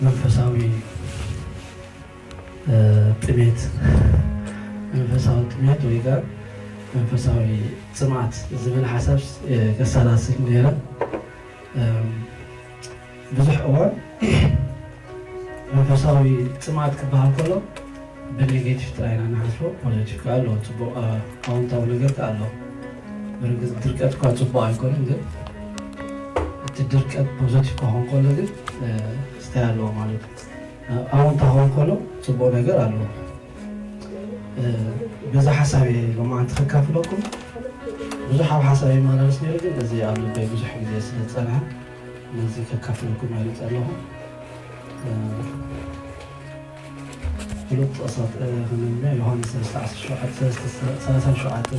መንፈሳዊ ጥሜት መንፈሳዊ ጥሜት ወይ ጋር መንፈሳዊ ጽማት ዝብል ሓሳብ ከሰላስል ነይረ። ብዙሕ እዋን መንፈሳዊ ጽማት ክበሃል ከሎ ብኔጌቲቭ ጥራይና ንሓስቦ። ፖዚቲቭ ከ ኣለዎ፣ ጽቡቕ ኣወንታዊ ነገር ከ ኣለዎ። ብርግጽ ድርቀት እኳ ጽቡቕ ኣይኮነን፣ ግን እቲ ድርቀት ፖዚቲቭ ክኸውን ከሎ ግን ስታይ ኣለዎ ማለት እዩ። ኣወንታ ክኸውን ከሎ ጽቡቕ ነገር ኣለዎ። በዛ ሓሳብ እየ ሎማዓንቲ ከካፍለኩም። ብዙሕ ኣብ ሓሳብ ይመላለስ ነይሩ፣ ግን እዚ ኣብ ልበይ ብዙሕ ግዜ ስለ ዝጸንሐ ነዚ ከካፍለኩም መሪጸ ኣለኹ። ፍሉጥ ጥቕሳት ክንብሎ ዮሃንስ ሰለስተ ዓሰርተ ሸውዓተ ሰለስተ ሰላሳ ሸውዓተ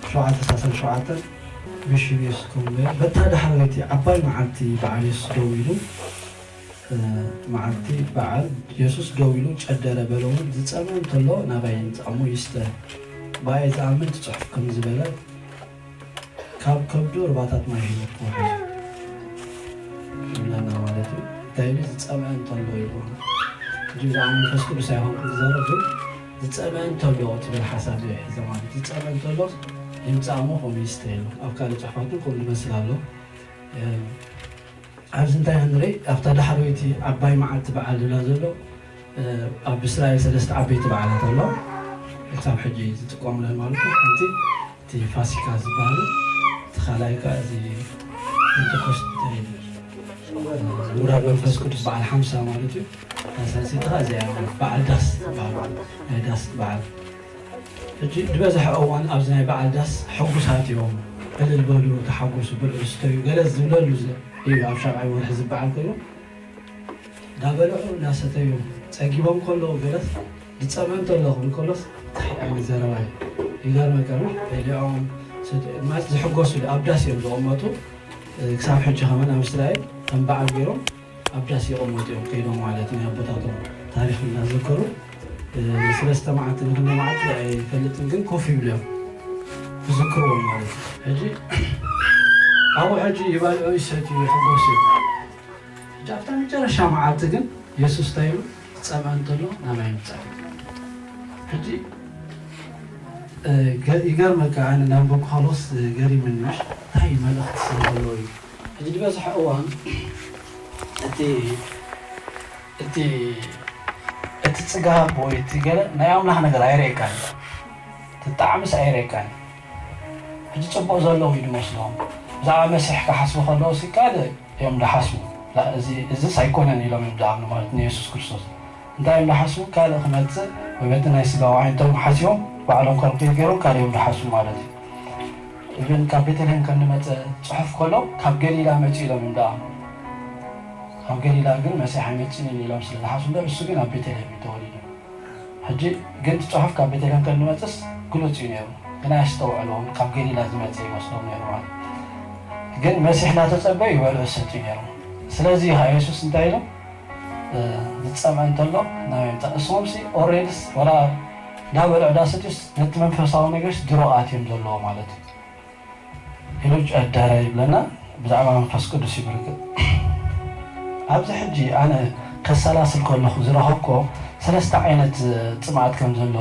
ሸውዓተ ሰላሳ ሸውዓተ ብሽም የሱስ ከምኡ በታ ዳሕረወይቲ ዓባይ መዓልቲ በዓል የሱስ ደው ኢሉ መዓልቲ በዓል የሱስ ደው ኢሉ ጨደረ በለውን ዝጸምአ እንተሎ ናባይ ይምጻእሞ ይስተ ብኣየ ዝኣምን እቲ ጽሑፍ ከም ዝበለ ካብ ከብዱ ርባታት ማይ ህይወት ክውሕዝ ይብለና ማለት እዩ። እንታይ ኢሉ ዝጸምአ እንተሎ ይብሉ እንጂ ብዛዕባ መንፈስ ቅዱስ ኣይኮንኩ ዝዛረብ ግን ዝጸምአ እንተሎ ትብል ሓሳብ እየ ሒዘ ማለት ዝጸምአ እንተሎ ይምጻእሞ ከምኡ ይስተ ኢሉ ኣብ ካልእ ጽሑፋት እውን ከምኡ ዝመስል ኣሎ። ኣብዚ እንታይ ክንርኢ ኣብታ ዳሕረወይቲ ዓባይ መዓልቲ በዓል ዝብላ ዘሎ ኣብ እስራኤል ሰለስተ ዓበይቲ በዓላት ኣሎ ክሳብ ሕጂ ዝጥቀሙለን ማለት ነው። ሓንቲ እቲ ፋሲካ ዝበሃል እቲ ካልኣይ ከዓ እዚ ፔንቴኮስት ውራድ መንፈስ ቅዱስ በዓል ሓምሳ ማለት እዩ። ሳልሰይቲ ከዓ እዚኣ በዓል ዳስ በዓል ናይ ዳስ በዓል ሕጂ ዝበዝሐ እዋን ኣብዚ ናይ በዓል ዳስ ሕጉሳት እዮም። ዕልል በሉ፣ ተሓጎሱ፣ ብልዑ፣ ስተዩ ገለ ዝብለሉ እዩ። ኣብ ሻብዓይ ወርሒ ዝበዓል ኮይኑ እንዳበልዑ እንዳሰተዩ ጸጊቦም ከለዉ ገለስ ዝጸምአ እንተሎ ክብል ከሎስ እንታይ ዓይነት ዘረባ እዩ? ይገርመካ። በሊዖም ማለት ዝሕጎሱሉ ኣብ ዳስ እዮም ዝቕመጡ። ክሳብ ሕጂ ከመን ኣብ እስራኤል ከም በዓል ገይሮም ኣብ ዳስ ይቕመጡ እዮም ከይዶም ማለት ናይ ኣቦታቶም ታሪኽ እናዘከሩ ንሰለስተ መዓልቲ ንክንደ መዓልቲ ኣይፈልጥን ግን ኮፍ ይብሉ እዮም ክዝክርዎም ማለት እዩ። ሕጂ ኣብኡ ሕጂ ይበልዑ ይሰትዩ ይሕጎሱ እዮም። ሕጂ ኣብታ መጨረሻ መዓልቲ ግን የሱስ እንታይ ኢሉ ዝጸምአ እንተሎ ናባይ ይምጻእ። ሕጂ ይገርመካ ኣነ ናብ በኩ ካሎስ ገሪምኒ ምሽ እንታይ መልእኽቲ ስለ ዘለዎ እዩ። ሕጂ ዝበዝሐ እዋን እቲ እቲ እቲ ጽጋብ ወይ እቲ ገለ ናይ ኣምላኽ ነገር ኣይረእካን እዩ። እቲ ጣዕምስ ኣይረእካን እዩ። ሕጂ ጽቡቕ ዘለዉ እዩ ዝመስሎም። ብዛዕባ መሲሕ ክሓስቡ ከለዉ ሲ ካልእ እዮም ዝሓስቡ። እዚስ ኣይኮነን ኢሎም እዮም ዝኣምኑ ማለት ንየሱስ ክርስቶስ። እንታይ እዮም ዝሓስቡ ካልእ ክመጽእ ወይ በቲ ናይ ስጋ ውዓይንቶም ሓሲቦም ባዕሎም ከልኩሌት ገይሮም ካልእ እዮም ዝሓስቡ ማለት እዩ። ኢቨን ካብ ቤተልሔም ከም ዝመጸ ጽሑፍ ከሎ ካብ ገሊላ መጺኡ ኢሎም እዮም ዝኣምኑ። ካብ ገሊላ ግን መሲሕ ኣይመጽእን ኢሎም ስለ ዝሓስቡ እምበር እሱ ግን ኣብ ቤተልሔም እዩ ተወሊዱ። ሕጂ ግን እቲ ጽሑፍ ካብ ቤተልሔም ከም ዝመጽስ ግሉጽ እዩ ነይሩ። ግን ኣየስተውዕልዎን ካብ ገሊላ ዝመጸ ይመስሎም ነይሩ ማለት ግን መሲሕ እናተጸበዩ ይበልዑ ይሰትዩ ነይሮም። ስለዚ ኢኻ የሱስ እንታይ ኢሎም ዝጸምአ እንተሎ ናብ ምጻእ እሶምሲ ኦሬድስ ወላ እንዳበልዑ ዳሰትዩስ ነቲ መንፈሳዊ ነገርስ ድሮ ኣትዮም ዘለዎ ማለት እዩ። ኢሉ ጨደረ ይብለና። ብዛዕባ መንፈስ ቅዱስ ይብርግእ ኣብዚ ሕጂ ኣነ ከሰላስል ከለኹ ዝረኸብኮ ሰለስተ ዓይነት ጽምኣት ከም ዘሎ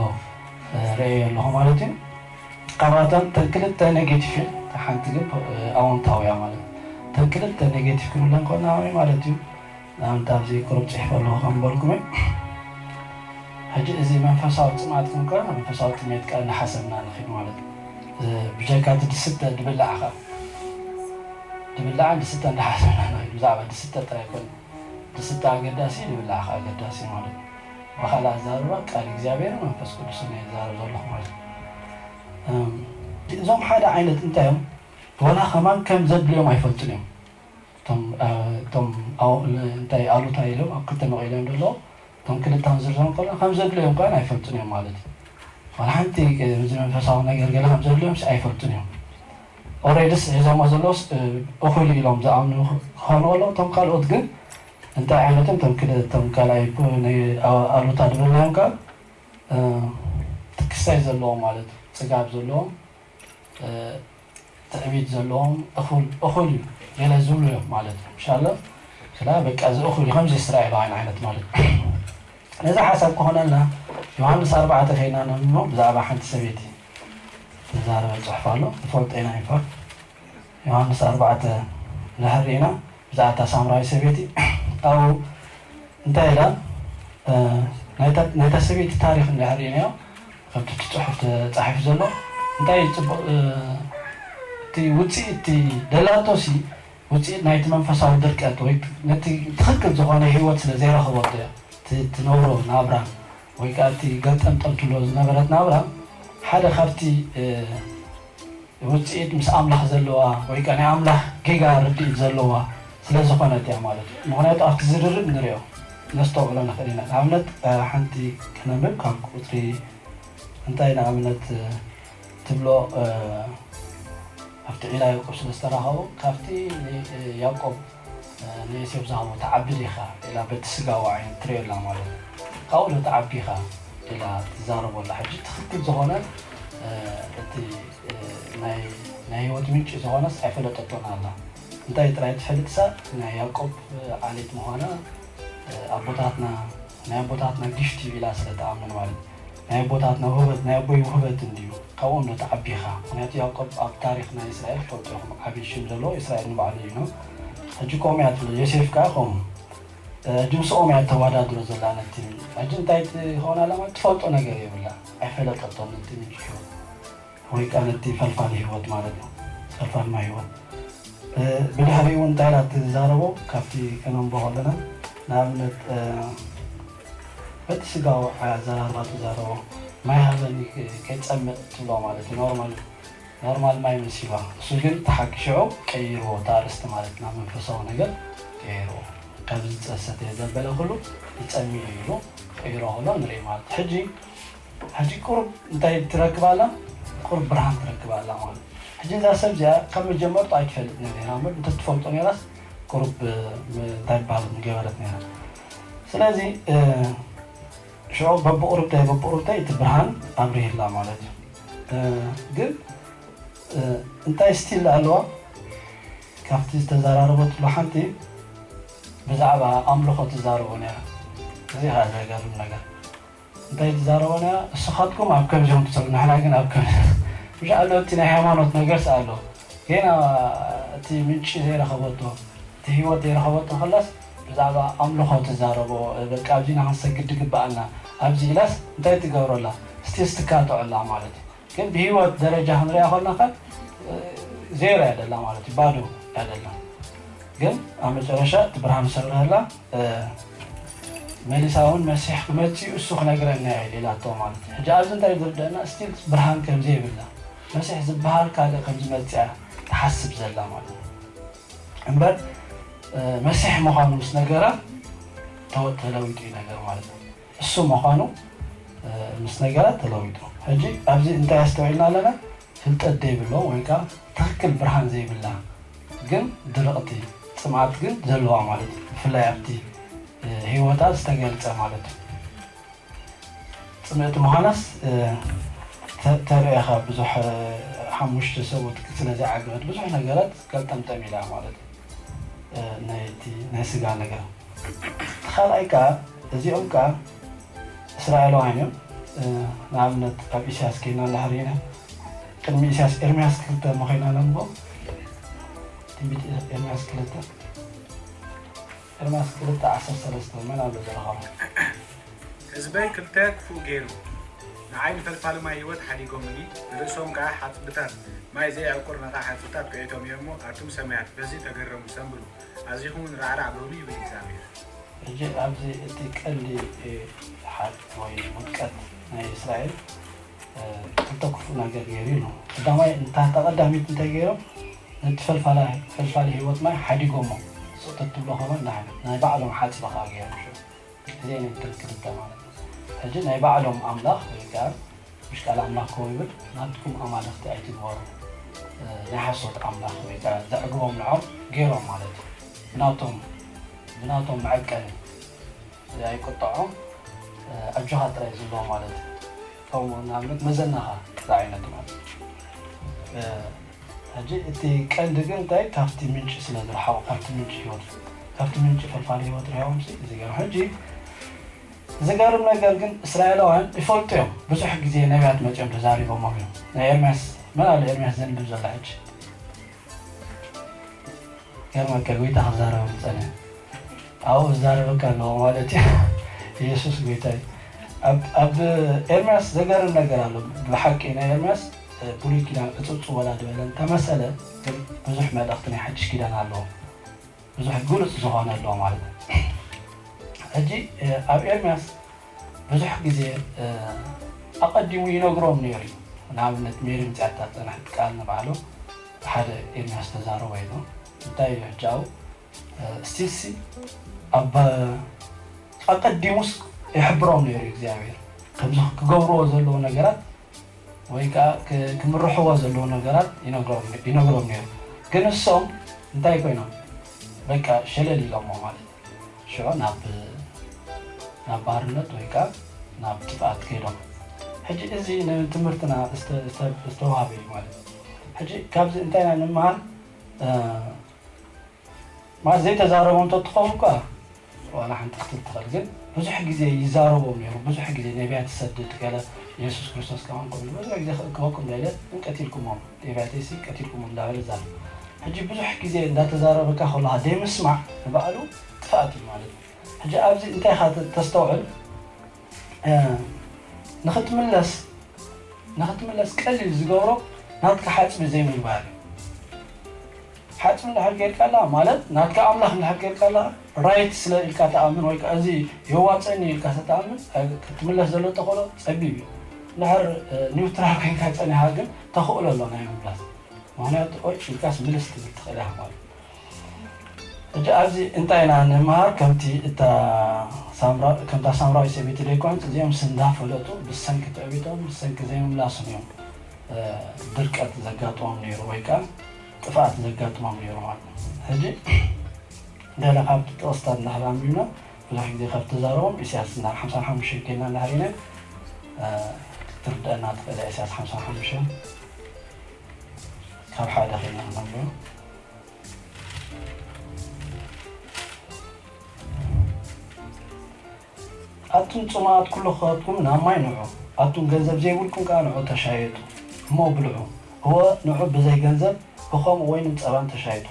ርእየ ኣለኹ ማለት እዩ። ካብኣተን ተን ክልተ ኔጌቲቭ ሓንቲ ግን ኣዎንታውያ ማለት ተን ክልተ ኔጌቲቭ ክንብለን ኮና ማለት እዩ። ንኣብነት ኣብዚ ቅሩብ ጽሒፈ ኣለኹ ከም በልኩም ሕጂ እዚ መንፈሳዊ ጽምኣት ክንከ መንፈሳዊ ጥሜት ቃል እናሓሰብና ንኽድ ማለት እዩ። ብጀካ እቲ ድስተ ድብላዕ ኸ ድብላዕን ድስተ እንዳሓሰብና ንኽድ ብዛዕባ ድስተ ጥራይ ኮን ድስተ ኣገዳሲ ድብላዕ ኸ ኣገዳሲ ማለት እዩ። ብኻልእ ኣዛርባ ቃል እግዚኣብሔር መንፈስ ቅዱስ እየ ዝዛረብ ዘለኹ ማለት እዩ። እዞም ሓደ ዓይነት እንታይ እዮም ወላ ከማን ከም ዘድልዮም ኣይፈልጡን እዮም። እቶም እንታይ ኣሉታ ኢሎም ኣብ ክልተ መቂሎም ዘለዉ እቶም ክልተ ዝርዞም ከሎ ከም ዘድልዮም ከን ኣይፈልጡን እዮም ማለት እዩ። ዋላ ሓንቲ እዚ መንፈሳዊ ነገር ገለ ከም ዘድልዮም ኣይፈልጡን እዮም። ኦሬድስ ሒዞሞ ዘለውስ እኹል ኢሎም ዝኣምኑ ክኾኑ ከለዉ እቶም ካልኦት ግን እንታይ ዓይነቶም እቶም ካልኣይ ኣሉታ ዝበልናዮም ከ ትክስታይ ዘለዎም ማለት እዩ። ጽጋብ ዘለዎም ትዕቢት ዘለዎም እኹል እዩ ገለ ዝብሉ እዮም ማለት እዩ። ምሻለ ክላ በቃ ዝእኹል እዩ፣ ከምዚ እስራኤላውያን ዓይነት ማለት። ነዚ ሓሳብ ክኾነልና ዮሃንስ ኣርባዕተ ከይና ነንብቦ፣ ብዛዕባ ሓንቲ ሰበይቲ ተዛረበ ጽሑፍ ኣሎ፣ ንፈልጦ ኢና። ይንፋር ዮሃንስ ኣርባዕተ እንድሕር ርኢና፣ ብዛዕባ እታ ሳምራዊ ሰበይቲ ኣብኡ እንታይ ኢላ? እ፣ ናይታ ናይታ ሰበይቲ ታሪኽ እንድሕር ርኢናዮ፣ ከምቲ እቲ ጽሑፍ ተጻሒፉ ዘሎ፣ እንታይ ጽቡቕ፣ እ፣ እቲ ውጽኢት፣ እቲ ደላቶሲ ውጽኢት ናይቲ መንፈሳዊ ድርቀት ወይ ነቲ ትኽክል ዝኾነ ህይወት ስለ ዘይረኸበቶ እያ። እቲ ትነብሮ ናብራ ወይ ከኣ እቲ ገልጠምጠም ትብሎ ዝነበረት ናብራ ሓደ ካብቲ፣ እ፣ ውጽኢት ምስ ኣምላኽ ዘለዋ ወይ ከኣ ናይ ኣምላኽ ጌጋ ርድኢት ዘለዋ ስለ ዝኾነት እያ ማለት እዩ። ምኽንያቱ ኣብቲ ዝርርብ ንሪኦ ነስተውዕሎ ንኽእል ኢና። ንኣብነት፣ እ፣ ሓንቲ ክነንብብ ካብ ቁጽሪ እንታይ ንኣብነት፣ እ፣ ትብሎ፣ እ፣ ኣብቲ ዒላ ያዕቆብ ስለ ዝተራኸቡ ካብቲ ን-፣ እ፣ ያዕቆብ፣ እ፣ ንዮሴፍ ዝሃቦ ትዓቢ ዲኻ ኢላ በቲ ስጋዊ ዓይኒ ትርእዮ ኣላ ማለት እዩ። ካብኡ ዶ ትዓቢ ኢኻ ኢላ ትዛረቦ ኣላ። ሕጂ ትኽክል ዝኾነ፣ እ፣ እቲ፣ እ፣ ናይ ናይ ህይወት ምንጪ ዝኾነስ ኣይፈለጠቶን ኣላ። እንታይ ጥራይ ትፈልጥሳ ናይ ያዕቆብ፣ እ፣ ዓሌት ምዃና፣ እ፣ ኣቦታትና ናይ ኣቦታትና ጊፍት እዩ ኢላ ስለ ትኣምን ማለት እዩ። ናይ ኣቦታትና ውህበት ናይ ኣቦይ ውህበት እንድዩ ካብኦም ዶ ትዓቢ ኢኻ። ምኽንያቱ ያዕቆብ ኣብ ታሪኽ ናይ እስራኤል ትፈልጡ ኢኹም ዓብዪ ሽም ዘለዎ እስራኤል ንባዕሉ እዩ ነው። ሕጂ ከምኡ እያ ትብሎ። ዮሴፍ ከኣ ከምኡ። እ፣ ሕጂ ምስኦም እያ ተወዳድሮ ዘላ ነቲ። ሕጂ እንታይ ትኸውን ኣላ ማለት ትፈልጦ ነገር የብላ። ኣይፈለጠቶን ነቲ ምንጪ ህይወት ወይ ከኣ ነቲ ፈልፋሊ ህይወት ማለት እዩ። ፈልፋሊ ማይ ህይወት። እ፣ ብድሕሪኡ እንታይ ኢላ ትዛረቦ ካብቲ ከነንብቦ ከለና ንኣብነት፣ እ፣ በቲ ስጋዊ ኣዘራርባ ትዛረቦ ማይ ሃበኒ ከይጸምእ ትብሎ ማለት እዩ። ኖርማል ኖርማል ማይ መሲልዋ። እሱ ግን ተሓኪ ሽዑ ቀይርዎ፣ እቲ ኣርእስቲ ማለት ናብ መንፈሳዊ ነገር ቀይርዎ። ካብዚ ዝጸሰተ ዘበለ ኩሉ ይጸምእ እዩ ኢሉ ቀይሮ ከሎ ንርኢ ማለት እዩ። ሕጂ ሕጂ ቁሩብ እንታይ ትረክብ ኣላ? ቁሩብ ብርሃን ትረክብ ኣላ ማለት እዩ። ሕጂ እዛ ሰብ እዚኣ ካብ መጀመርቱ ኣይትፈልጥ ነይራ እምበር እንተትፈልጦ ነይራስ ቁሩብ፣ እ፣ እንታይ ይበሃል ምገበረት ነይራ። ስለዚ፣ እ፣ ሽዑ በብቁሩብተይ በብቁሩብተይ እቲ ብርሃን ኣብሪህላ ማለት እዩ። እ፣ ግን፣ እ፣ እንታይ ስቲል ኣለዋ ካብቲ ዝተዘራረበትሉ ሓንቲ ብዛዕባ ኣምልኾ ትዛረቦ ነይራ። እዚ ኸኣ ዘገርም ነገር። እንታይ ትዛረቦ ነይራ? እስኻትኩም ኣብ ከምዚኦም ትጸሉ፣ ንሕና ግን ኣብ ከም-፣ ምሻ ኣሎ እቲ ናይ ሃይማኖት ነገርስ ኣሎ። ጌና እቲ ምንጪ ዘይረኸበቶ፣ እቲ ህይወት ዘይረኸበቶ ከላስ ብዛዕባ ኣምልኾ ትዛረቦ፣ በቃ ኣብዚ ኢና ክንሰግድ ዝግብኣና፣ ኣብዚ ኢላስ እንታይ ትገብረላ? ስቲል ትካትዖላ ማለት እዩ። ግን ብህይወት ደረጃ ክንሪኣ ከለና ከ፣ እ፣ ዜሮ እያ ደላ ማለት እዩ፣ ባዶ እያ ደላ። ግን ኣብ መጨረሻ እቲ ብርሃን ሰብረላ፣ እ፣ መሊሳ እውን መሲሕ ክመጽእ እዩ፣ እሱ ክነግረና እየ ኢላቶ ማለት እዩ። ሕጂ ኣብዚ እንታይ ዝርደአና? ስቲል ብርሃን ከም ዘይብላ፣ መሲሕ ዝበሃል ካልእ ከም ዝመጽእ እያ ትሓስብ ዘላ ማለት እዩ። እምበር፣ እ፣ መሲሕ ምዃኑ ምስ ነገራ ተወ-፣ ተለዊጡ እዩ ነገር ማለት እዩ። እሱ ምዃኑ፣ እ፣ ምስ ነገራ ተለዊጡ። ሕጂ ኣብዚ እንታይ ኣስተውዒልና ኣለና? ፍልጠት ዘይብሎ ወይ ከኣ ትኽክል ብርሃን ዘይብላ ግን ድርቕቲ፣ ጽምኣት ግን ዘለዋ ማለት እዩ። ብፍላይ ኣብቲ፣ እ፣ ህይወታ ዝተገልጸ ማለት እዩ። ጽምእቲ ምዃናስ፣ እ፣ ተ-፣ ተርእኻ ብዙሕ፣ እ፣ ሓሙሽተ ሰብኡት ስለ ዘይዓገበት ብዙሕ ነገራት ገልጠምጠም ኢላ ማለት እዩ። እ፣ ናይቲ ናይ ስጋ ነገር። እቲ ካልኣይ ከኣ እዚኦም ከኣ እስራኤላውያን እዮም። እ፣ ንኣብነት ኣብ ኢሳያስ ከይና እንድሕር ኢና ቅድሚ ኢሳያስ ኤርምያስ ክልተ እሞ ከይና ነንብቦ። ትንቢት ኤርምያስ ክልተ፣ ኤርምያስ ክልተ ዓሰርተ ሰለስተ መን ኣሎ ዝረኸቦ? ህዝበይ ክልተ ክፉእ ገይሩ፣ ንዓይ ንፈልፋሊ ማይ ህይወት ሓዲጎምኒ፣ ንርእሶም ከኣ ሓጽብታት ማይ ዘየዕቁር ነታ ሓጽብታት ኪዒቶም እዮም እሞ፣ ኣቱም ሰማያት በዚ ተገረሙ ሰምብሉ፣ ኣዚኹም እውን ራዕራዕ በሉ ይብል እግዚኣብሔር። ሕጂ ኣብዚ እቲ ቀንዲ፣ እ፣ ሓጥ ወይ ውድቀት ናይ እስራኤል፣ እ፣ ክልተ ክፉእ ነገር ገይሩ ኢሉ። ቀዳማይ እንታ ተቐዳሚት እንታይ ገይሮም? ነቲ ፈልፋላ-፣ ፈልፋሊ ህይወት ማይ ሓዲጎሞ። ስቕተት ትብሎ ከሎ እንዳ ሓዲግ-፣ ናይ ባዕሎም ሓጽቢ ከኣ ገይሮም ሽዑ። እዚአን እየን እተን ክልተ ማለት እዩ። ሕጂ ናይ ባዕሎም ኣምላኽ ወይ ከኣ ምሽ ቃል ኣምላኽ ከምኡ ይብል፣ ናትኩም ኣማልኽቲ ኣይትግበሩ። እ፣ ናይ ሓሶት ኣምላኽ ወይ ከኣ ዘዕግቦም ንዖም ገይሮም ማለት እዩ። ብናቶም፣ ብናቶም መዐቀኒ ኣይቁጠዖም፣ እ፣ ኣጆኻ ጥራይ ዝብሎ ማለት እዩ። ከምኡ ንኣብነት መዘናኻ ዝዓይነቱ ማለት እዩ። እ፣ ሕጂ እቲ ቀንዲ ግን እንታይ ካብቲ ምንጪ ስለ ዝረሓቑ፣ ካብቲ ምንጪ ህይወት ካብቲ ምንጪ ፈልፋል ህይወት ርዮም እዚ ገይሩ። ሕጂ ዝገርም ነገር ግን እስራኤላውያን ይፈልጡ እዮም። ብዙሕ ግዜ ነቢያት መፅኦም ተዛሪቦም እዮም። ናይ ኤርምያስ መን ኣሎ ኤርምያስ ዘንብብ ዘሎ ሕጂ? ገርመካ ጎይታ ክዛረብ ዝፀነ ኣብኡ ዝዛረበካ ኣለዎ ማለት እዩ። ኢየሱስ ጎይታ እዩ። ኣብ ኤርምያስ ዘገርም ነገር ኣሎ። ብሓቂ ናይ ኤርምያስ ብሉይ ኪዳን ዕፅውፅው ወላ ዝበለ እንተመሰለ ግን ብዙሕ መልእኽቲ ናይ ሓድሽ ኪዳን ኣለዎ። ብዙሕ ግሉፅ ዝኾነ ኣለዎ ማለት እዩ። ሕጂ ኣብ ኤርምያስ ብዙሕ ግዜ ኣቐዲሙ ይነግሮም ነይሩ እዩ። ንኣብነት ሜሪ ምፅኣታ ዝፀንሐት ቃል ንባዕሉ ሓደ ኤርምያስ ተዛረቦ ኢሉ እንታይ እዩ ሕጂ ኣብኡ ስቲልሲ ኣብ ኣቐዲሙስ ይሕብሮም ነይሩ እግዚኣብሔር ከምዚ ክገብርዎ ዘለዎ ነገራት ወይ ከዓ ክምርሕዎ ዘለዎ ነገራት ይነግሮም ነይሩ። ግን እሶም እንታይ ኮይኖም በቃ ሸለል ኢሎሞ ማለት ሽዑ ናብ ናብ ባርነት ወይ ከዓ ናብ ጥፍኣት ከይዶም። ሕጂ እዚ ንትምህርትና ዝተዋሃበ እዩ ማለት እዩ። ሕጂ ካብዚ እንታይ ኢና ንምሃር? ማለት ዘይተዛረቦ እንተትኸውን እኳ ዋላ ሓንቲ ክትብል ትኽእል፣ ግን ብዙሕ ግዜ ይዛረቦም ነይሩ። ብዙሕ ግዜ ነቢያት ይሰድድ ገለ የሱስ ክርስቶስ ከማን ከምኡ ብዙሕ ግዜ ክእክበኩም እንዳኢለ ግን ቀቲልኩሞም ነቢያተይሲ ቀቲልኩሞም እንዳበለ ዛረብ። ሕጂ ብዙሕ ግዜ እንዳተዛረበካ ከለኻ ዘይምስማዕ ንባዕሉ ጥፍኣት እዩ ማለት እዩ። ሕጂ ኣብዚ እንታይ ኢኻ ተስተውዕል? ንኽትምለስ ንኽትምለስ ቀሊል ዝገብሮ ናትካ ሓፅቢ ዘይምግባር እዩ። ሓፅቢ እንድሕር ጌርካ ኣለኻ ማለት ናትካ ኣምላኽ እንድሕር ጌርካ ኣለኻ ራይት ስለ ኢልካ ተኣምን ወይ ከዓ እዚ የዋፀኒ ኢልካ ተኣምን ክትምለስ ዘሎ ተኽእሎ ፀቢብ እዩ። እንድሕር ኒውትራል ኮይንካ ፀኒኻ ግን ተኽእሎ ኣሎ ናይ ምምላስ። ምኽንያቱ ኦይ ኢልካስ ምልስ ትብል ትኽእል ኢኻ ማለት እዩ። ሕጂ ኣብዚ እንታይ ኢና ንምሃር? ከምቲ እታ ሳምራ- ከምታ ሳምራዊት ሰበይቲ ደይኮነስ እዚኦም እንዳፈለጡ ብሰንኪ ትዕቢቶም ብሰንኪ ዘይምምላሶም እዮም ድርቀት ዘጋጥሞም ነይሩ ወይ ከዓ ጥፍኣት ዘጋጥሞም ነይሩ ማለት እዩ። ሕጂ ገለ ካብቲ ጥቕስታት እንዳሕር ኣንቢብና ብዙሕ ግዜ ካብ ተዛረቦም ኢሳያስ እንዳ ሓምሳን ሓሙሽተን ኬድና እንዳሕር ኢና ክትርደአና ትኽእል ኢሳያስ ሓምሳን ሓሙሽተን ካብ ሓደ ኸይና ክነንብዮ። ኣቱም ጽማኣት ኩሉ ክኸትኩም ናብ ማይ ንዑ፣ ኣቱም ገንዘብ ዘይብልኩም ከኣ ንዑ ተሻየጡ እሞ ብልዑ። እወ ንዑ ብዘይ ገንዘብ ብኸምኡ ወይንን ጸባን ተሻየጡ።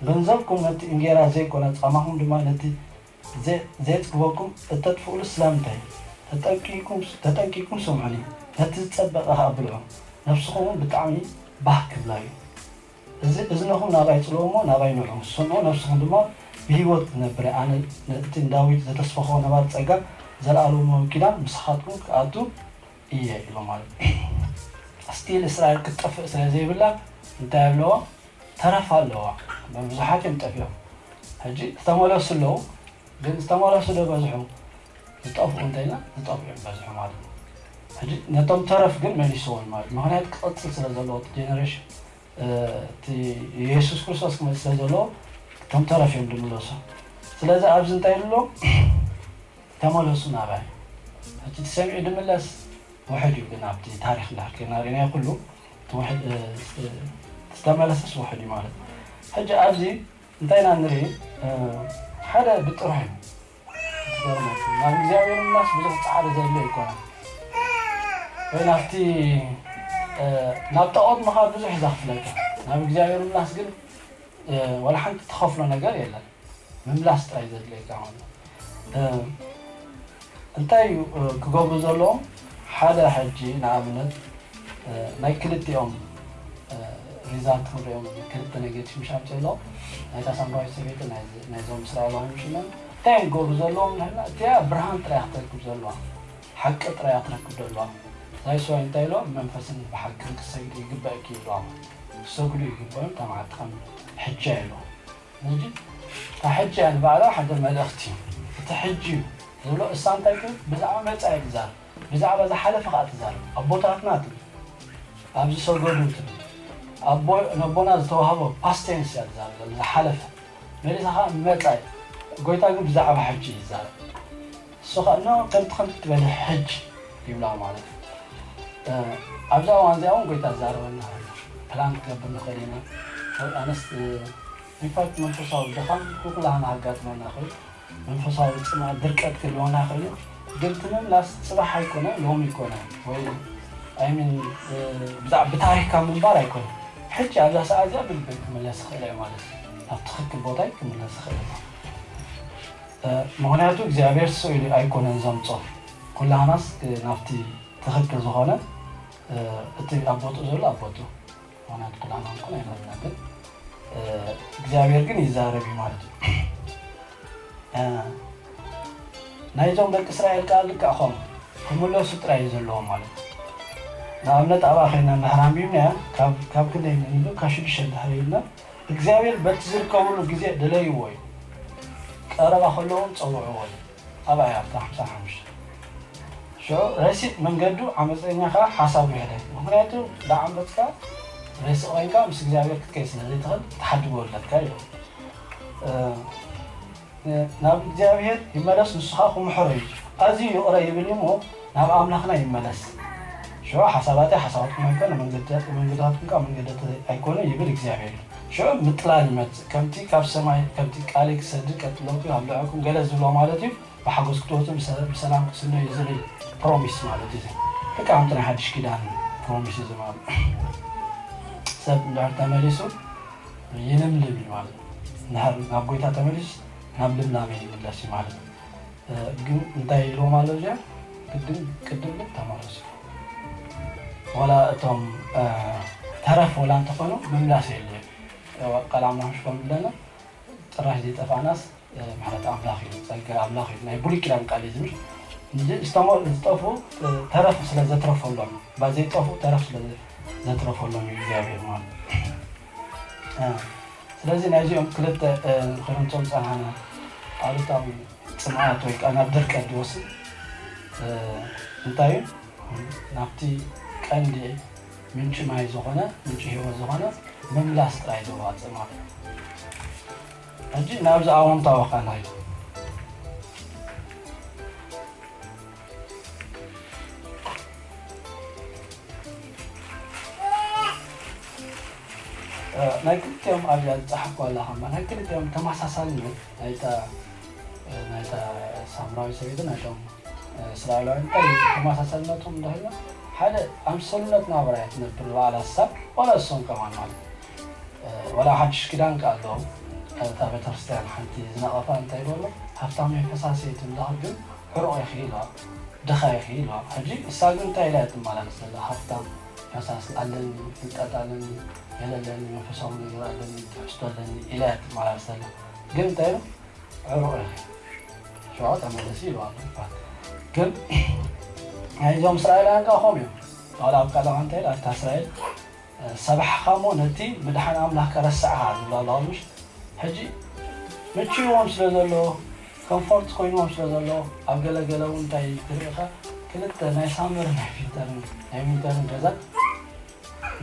ገንዘብኩም ነቲ እንጌራ ዘይኮነ ጻማኹም ድማ ነቲ ዘየጽግበኩም እተጥፍኡሉ ስለምንታይ? ተጠንቂቕኩም ስምዑኒ፣ ነቲ ዝጸበቐ ኸኣ ብልዑ፣ ነፍስኹም እውን ብጣዕሚ ባህ ክብላ እዩ። እዚ እዝንኹም ናባይ ጽልዎ እሞ ናባይ ንዑ፣ ስምዑ፣ ነፍስኹም ድማ ብህይወት ክትነብር እያ። ኣነ ነቲ ንዳዊት ዘተስፈኽዎ ነባሪ ጸጋ ዘለኣለማዊ ኪዳን ምሳኻትኩም ክኣቱ እየ ኢሉ ማለት እዩ። ስቲል እስራኤል ክትጠፍእ ስለ ዘይብላ እንታይ ኣለዎ? ተረፍ ኣለዋ። ብዙሓት እዮም ጠፊኦም። ሕጂ ዝተመለሱ ኣለዉ፣ ግን ዝተመለሱ ዶ በዝሑ? ዝጠፍኡ እንተኢልና ዝጠፍኡ እዮም በዝሑ ማለት እዩ። ሕጂ ነቶም ተረፍ ግን መሊስዎም ማለት እዩ። ምኽንያቱ ክቕፅል ስለ ዘለዎ እቲ ጀነሬሽን እቲ የሱስ ክርስቶስ ክመፅእ ስለ ዘለዎ እቶም ተረፍ እዮም ዝምለሱ። ስለዚ ኣብዚ እንታይ ኢሉ ኣሎ? ተመለሱ ናባይ። እቲ ሰሚዑ ድምለስ ውሕድ እዩ፣ ግን ኣብቲ ታሪክ እንድሕር ከይና ርኢናዮ ኩሉ ዝተመለሰስ ውሕድ እዩ ማለት እዩ። ሕጂ ኣብዚ እንታይ ኢና ንርኢ? ሓደ ብጥርሑ እዩ ዝገርመኩም። ናብ እግዚኣብሔር ምምላስ ብዙሕ ፃዕሪ ዘድልዮ ኣይኮነን። ወይ ናብቲ ናብ ጣዖት ምኻድ ብዙሕ እዩ ዘኽፍለካ። ናብ እግዚኣብሔር ምምላስ ግን ዋላ ሓንቲ ትኸፍሎ ነገር የለን። ምምላስ ጥራይ ዘድልየካ ማለት እዩ። እንታይ እዩ ክገብሩ ዘለዎም? ሓደ ሕጂ ንኣብነት ናይ ክልቲኦም ሪዛልት ክንሪኦም ክልተ ኔጌቲቭ ምሽ ኣብፅእ ኣለዎም። ናይታ ሳምራዊት ሰበይቲ ናይዞም እስራኤላውያን ምሽ እነን እንታይ እዮም ክገብሩ ዘለዎም ንሕና እቲኣ ብርሃን ጥራይ ክትረክብ ዘለዋ ሓቂ ጥራይ ክትረክብ ዘለዋ። ዛይስዋይ እንታይ ኢሎም መንፈስን ብሓቅን ክሰግድ ይግበእኪ ይብለዋ። ክሰግዱ ይግበኦም እታ መዓልቲ ከም ሕጃ ኢሎም። ሕጂ እታ ሕጂ እያ ንባዕላ ሓደ መልእኽቲ እዩ። እቲ ሕጂ እዩ ዝብሎ እሳ እንታይ ትብል? ብዛዕባ መጻኢ ትዛረብ፣ ብዛዕባ ዝሓለፈ ከኣ ትዛረብ። ኣቦታትና ትብል፣ ኣብ ዝሰገዱ ትብል፣ ኣቦ- ነቦና ዝተዋህቦ ፓስቴንስ እያ ትዛረብ፣ ዝሓለፈ። መሊሳ ከኣ መጻኢ። ጎይታ ግን ብዛዕባ ሕጂ እዩ ይዛረብ። እሱ ከኣ ኖ ከምቲ ከምቲ ትበለ ሕጂ ይብላ ማለት እዩ። ኣብዚ እዋን እዚኣ እውን ጎይታ ዝዛረበና ኣሎ። ፕላን ክገብር ንኽእል ኢና። ኣነስ ኢንፋክት መንፈሳዊ ድኻም ኩላህና ኣጋጥመና ይኽእል። መንፈሳዊ ጽምኣት፣ ድርቀት ክህልወና ይኽእል እዩ። ግን እቲ ምምላስ ጽባሕ ኣይኮነ፣ ሎሚ ኣይኮነ፣ ወይ ኣይሚን ብዛዕ ብታሪኽካ ምንባር ኣይኮነ። ሕጂ ኣብዛ ሰዓት እዚኣ ብልበይ ክምለስ ይኽእል እየ ማለት እዩ። ኣብ ትኽክል ቦታይ ክምለስ ይኽእል እየ። እ፣ ምኽንያቱ እግዚኣብሔር ስቕ ኢሉ ኣይኮነን ዘምጾ። ኩላህናስ ናብቲ ትኽክል ዝኾነ፣ እ፣ እቲ ኣብ ቦትኡ ዘሎ ኣብ ቦትኡ። ምኽንያቱ ኩላህና ክንኮን ኣይኽእልና፣ ግን እ፣ እግዚኣብሔር ግን ይዛረብ እዩ ማለት እዩ። እ፣ ናይዞም ደቂ እስራኤል ከኣ ልክዕ ኸም ክምለሱ ጥራይ እዩ ዘለዎም ማለት እዩ። ንኣብነት ኣብኣ ኸይና እንድሕር ኣንቢብናያ ካብ ካብ ክንደይ ንኢሉ ካብ ሽዱሽተ እንድሕር ኢልና እግዚኣብሔር በቲ ዝርከብሉ ግዜ ደለይዎ እዩ። ቀረባ ከለዎም ጸውዕዎ እዩ። ኣብኣ እያ ኣብታ ሓምሳ ሓሙሽተ። ሽዑ ረሲእ መንገዱ ዓመፀኛ ከዓ ሓሳቡ ይሕደግ። ምኽንያቱ ዳዓመፅካ ረሲእ ኮይንካ ምስ እግዚኣብሔር ክትከይድ ስለ ዘይትኽእል ትሓድጎ ኣለካ እዩ። ናብ እግዚኣብሔር ይመለስ ንሱ ከዓ ክምሕሮ እዩ። ኣዝዩ ይቕረ ይብል እዩ እሞ ናብ ኣምላኽና ይመለስ። ሽዑ ሓሳባተይ ሓሳባትኩም ኣይኮነ መንገድታት መንገድታትኩም ከዓ መንገድታተይ ኣይኮነ ይብል እግዚኣብሔር እዩ። ሽዑ ምጥላል ይመፅእ ከምቲ ካብ ሰማይ ከምቲ ቃለይ ክሰድድ ቀጥለኩ ኣብ ልዕኩም ገለ ዝብሎ ማለት እዩ። ብሓጎስ ክትወፁ ብሰላም ክትስነዩ ዝብል ፕሮሚስ ማለት እዩ። ልክዕ ከምቲ ናይ ሓድሽ ኪዳን ፕሮሚስ እዩ ዝማሉ። ሰብ እንድሕር ተመሊሱ ይልምልም እዩ ማለት እዩ። እንድሕር ናብ ጎይታ ተመሊሱ ናብ ልምላሜ ይምለስ እዩ ማለት እዩ። ግን እንታይ ኢልዎም ኣሎ እዚኣ? ግድን ቅድም ግን ተመለሱ። ዋላ እቶም ተረፍ ዋላ እንተኾኑ ምምላስ የለ። ቃል ኣምላኽ ምሽ ከም ብለና ጭራሽ ዘይጠፋእናስ ምሕረት ኣምላኽ እዩ፣ ጸጋ ኣምላኽ እዩ። ናይ ብሉይ ኪዳን ቃል እዩ ዝብል። እንጂ ዝተሞ-፣ ዝጠፍኡ ተረፍ ስለ ዘትረፈሎም፣ ባ ዘይጠፍኡ ተረፍ ስለ ዘትረፈሎም እዩ እግዚኣብሔር ማለት። ስለዚ ናይዚኦም ክልተ ክረምቶም ጸናሕና ኣሉታዊ ጽምኣት ወይ ከዓ ናብ ድርቀት ዝወስድ እንታይ እዩ? ናብቲ ቀንዲ ምንጪ ማይ ዝኾነ፣ ምንጪ ህይወት ዝኾነ ምምላስ ጥራይ ዘዋፅእ ማለት እዩ። ሕጂ ናብዚ ኣወንታዊ ቃና እዩ። ናይ ክልቲኦም ኣብዚኣ ዝፀሓፍኩ ኣለኻ እምበር ናይ ክልቲኦም ተመሳሳልነት ናይታ ናይታ ሳምራዊ ሰበይትን ናይቶም እስራኤላውያን እንታይ ተመሳሳልነቶም እንዳሃልና ሓደ ኣምሰሉነት ናብራ እያ ትነብር በዓል ሀሳብ ዋላ እሶም ከማን ማለት እዩ። ዋላ ሓድሽ ኪዳን ከ ኣለዎም እታ ቤተክርስትያን ሓንቲ ዝነቐፋ እንታይ ይበሎ ሃብታም ፈሳሲ ትብልኻ ግን ዕሩቕ ኢኺ ኢልዋ ድኻ ኢኺ ኢልዋ። ሕጂ እሳ ግን እንታይ ኢላ እያ ትመላለስ ዘላ ሃብታም ፈሳሲ ኣለኒ ፍልጠት ኣለኒ ገለ ኣለኒ መንፈሳዊ ነገር ኣለኒ ትሕዝቶ ኣለኒ ኢላ እያ ትመላለስ ዘላ። ግን እንታይ ኢሉ ዕሩቕ ኢኺ ሽዋ ተመለሲ ኢልዋ ኣሎ ይባሃል። ግን ናይዞም እስራኤላውያን ከዓ ከምኡ እዮም። ዋላ ኣብ ቃልኻ እንታይ ኢላ እታ እስራኤል ሰባሕኻ እሞ ነቲ ምድሓን ኣምላኽ ከረስዕኻ ዝብላ ኣለዋ ምሽ ሕጂ ምችዎም ስለ ዘሎ ኮምፎርት ኮይንዎም ስለ ዘሎ ኣብ ገለገለ እውን እንታይ ትርኢኻ ክልተ ናይ ሳመር ናይ ፊንተርን ናይ ዊንተርን ገዛ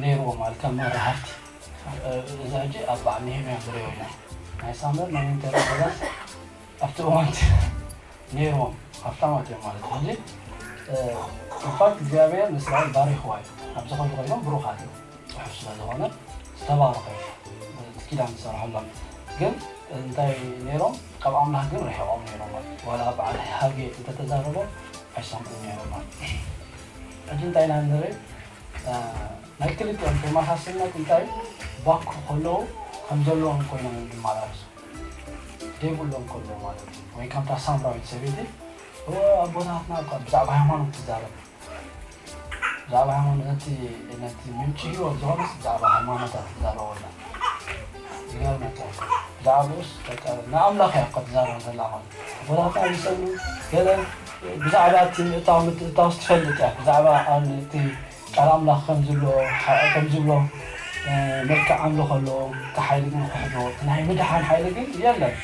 ነይርዎ ማለት ከም መራሃፍቲ እዛ ሕጂ ኣብ በዓል ነሄምያ ንሪኦ ኢና ናይ ሳመር ናይ ዊንተርን ገዛስ ኣብቲ እዋንቲ ነይርዎም ሃብታማት እዮም ማለት ሕጂ ኢንፋክት እግዚኣብሔር ንእስራኤል ባሪኽዋ እዩ ኣብዚ ከሉ ኮይኖም ብሩኻት እዮም ጽሑፍ ስለ ዝኾነ ዝተባረኸ እዩ እቲ ኪዳን ዝሰርሐሎም ግን እንታይ ነይሮም ካብ ኣምላኽ ግን ርሒቖም ነይሮም ማለት ዋላ በዓል ሃጌ እንተተዛረቦ ኣይሰምዑ ነይሮም ማለት ሕጂ እንታይ ኢና ንርኢ ናይ ክልቲኦም ተመሳስልነት እንታይ ባኩ ከለዉ ከም ዘለዎም ኮይኖም ዝመላለሱ ደይብሎም ከሎ ማለት እዩ ወይ ከምታ ሳምራዊት ሰበይቲ ኣቦታትና ብዛዕባ ሃይማኖት ትዛረብ ብዛዕባ ሃይማኖት ነቲ ነቲ ምንጪ ህይወት ዝኾነስ ብዛዕባ ሃይማኖታት ትዛረበላ ይገርመካ ብዛዕባኡስ ንኣምላኽ እያ እኳ ትዛረብ ዘላ ማለት ኣቦታትና ዝሰሉ ገለ ብዛዕባ እቲ ምእታው ምትእታውስ ትፈልጥ እያ ብዛዕባ እቲ ቃል ኣምላኽ ከም ዝብሎ ከም ዝብሎ መልክዕ ኣምልኾ ኣለዎ እቲ ሓይሊ ግን ክሕዶ እቲ ናይ ምድሓን ሓይሊ ግን የለን።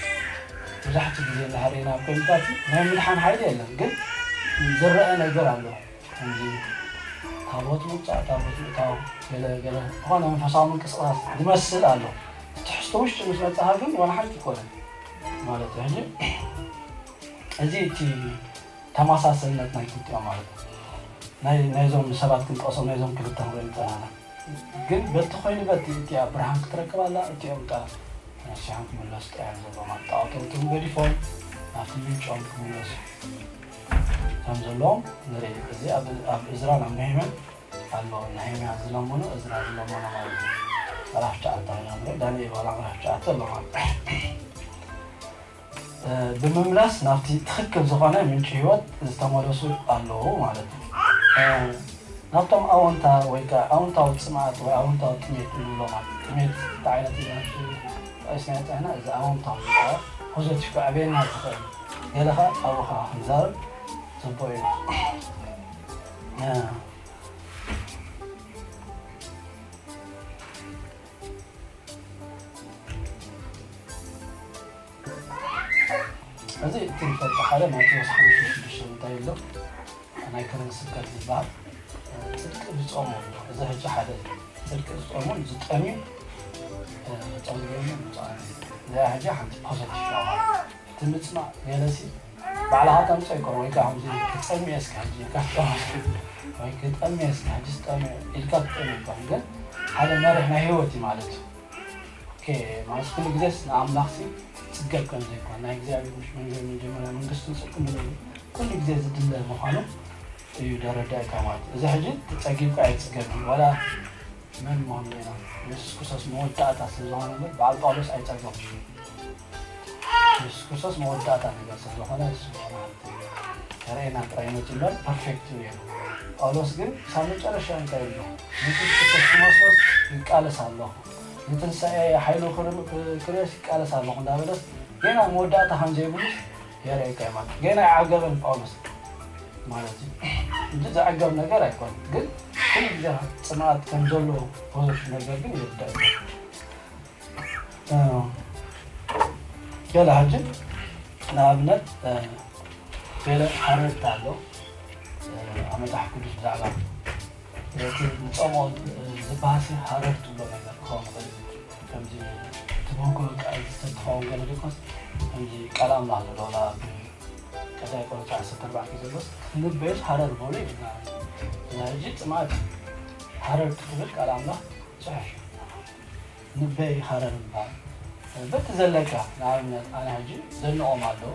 ብዙሕቲ ግዜ እንድሕር ኢና ኣብ ኮይንታት ናይ ምድሓን ሓይሊ የለን ግን ዝረአ ነገር ኣሎ ከምዚ ታቦት ምውፃእ ታቦት ምእታው ገለ ገለ ዝኾነ መንፈሳዊ ምንቅስቃስ ዝመስል ኣሎ ትሕዝቶ ውሽጢ ምስ መፅኻ ግን ዋላ ሓንቲ ይኮነን ማለት እዩ ሕጂ እዚ እቲ ተመሳሰልነት ናይ ክልቲኦም ማለት እዩ። ናይ ናይዞም ሰባት ክንጠቕሶም ናይዞም ክልተ ንሪኦም ጸናና ግን በቲ ኮይኑ በቲ እቲኣ ብርሃን ክትረክብ ኣላ እቲኦም ከ ተነሲሖም ክምለሱ ጥራይ እዮም ዘለዎም። ኣብ ጣዖቶም ገዲፎም ናብቲ ምንጮም ክምለሱ ከም ዘለዎም ንርኢ። እዚ ኣብ፣ ኣብ እዝራን ኣብ ነህምያን ኣሎ። ነህምያ ዝለመኖ፣ እዝራ ዝለመኖ ማለት እዩ። ምዕራፍ ትሽዓተ ኢና ንርኢ። ዳንኤል ዋላ ምዕራፍ ትሽዓተ ኣሎ ማለት እዩ። እ፣ ብምምላስ ናብቲ ትኽክል ዝኾነ ምንጪ ህይወት ዝተመለሱ ኣለዉ ማለት እዩ። እ፣ ናብቶም ኣወንታ ወይ ከዓ ኣወንታዊ ጽምኣት ወይ ኣወንታዊ ጥሜት ንብሎ ማለት እዩ። ጥሜት እንታይ ዓይነት እዩ? ንሕና ጠቒስናዮ ጸኒሕና፣ እዚ ኣወንታዊ ወይ ከዓ ፖዘቲቭ ከዕብየና ዝኽእል፣ ገለ ኸኣ ኣብኡ ኸኣ ክንዛረብ ጽቡቕ እዩ። እ፣ እዚ እቲ ንፈልጦ ሓደ ማቴዎስ ሓሙሽተ ሽዱሽተ እንታይ ኣሎ? ናይ ከረን ስብከት ዝበሃል፣ እ፣ ጽድቂ ዝጾሙ ኣሎ። እዚ ሕጂ ሓደ እዩ። ጽድቂ ዝጾሙን ዝጠምዩ፣ እ፣ ዝጸምዩን ብፁዓን እዮም። እዚኣ ሕጂ ሓንቲ ፖዘቲቭ ሻዋ። እቲ ምጽማእ ገለሲ ባዕልኻ ተምጽኦ ይኮን ወይ ከዓ ከምዚ ክጸምየ እስከ ሕጂ ካብቶም ወይ ክጠምየ እስከ ሕጂ ዝጠምየ ኢልካ ትጠምየ ይኮን፣ ግን ሓደ መርሕ ናይ ህይወት እዩ ማለት እዩ። ኦኬ፣ ማለት ኩሉ ግዜስ ንኣምላኽሲ ጽገብ ከም ዘይኮነ፣ ናይ እግዚኣብሔር ምስ መንገ-፣ መጀመርያ መንግስትን ጽድቅን ምድሪ ኩሉ ግዜ ዝድለ ምዃኑ እዩ ደረዳእካ ማለት እዩ። እዚ ሕጂ ተጸጊብካ ኣይትጽገብን፣ ዋላ መን ምዃኑ ጌና፣ የሱስ ክርስቶስ መወዳእታ ስለ ዝኾነ እምበር፣ በዓል ጳውሎስ ኣይጸገቡን። የሱስ ክርስቶስ መወዳእታ ነገር ስለ ዝኾነ፣ እሱ ማለት እዩ። ከርእየና ጥራይ ይመጽእ እምበር፣ ፐርፌክት እዩ ነይሩ። ጳውሎስ ግን ክሳብ መጨረሻ እንታይ ኢሉ? ንየሱስ ክርስቶስ ክመስሎስ ይቃለስ ኣለኹ። ንትንሳኤ ሓይሉ ክር-፣ ክርእዮስ ይቃለስ ኣለኹ እንዳበለስ፣ ጌና መወዳእታ ከም ዘይብሉስ የርእየካ እዩ ማለት እዩ። ጌና ኣይዓገበን ጳውሎስ ማለት እዩ። እንጂ ዘዕገብ ነገር ኣይኮነን። ግን ኩሉ ግዜ ጽምኣት ከም ዘለዎ ፖዘቲቭ ነገር ግን ይርዳእ እዩ። እ፣ ገለ ሕጂ ንኣብነት፣ እ፣ ገለ ሓረርታ ኣሎ። እ፣ ኣብ መጽሓፍ ቅዱስ ብዛዕባ እቲ ንጸምኦ፣ እ፣ ዝበሃሲ ሃረር ትብሎ ነገር ክኸውን ይኽእል እዩ። ከምዚ እቲ ብህጎ ቃል ዝተትኸውን ገለ ዲኮስ ከምዚ ቃል ኣምላኽ ዝብሎ ወላ ኣብ ቀዳይ ቆሮንቶስ ዓሰርተ ኣርባዕተ ዘሎስ ክንበዮስ ሃረር በሉ ይብልና። እና ሕጂ ጽምኣት ሃረር ክትብል ቃል ኣምላኽ ጽሑፍ እዩ። ንበይ ሃረር ምባል በቲ ዘለካ፣ ንኣብነት ኣነ ሕጂ ዘንቖም ኣለዉ፣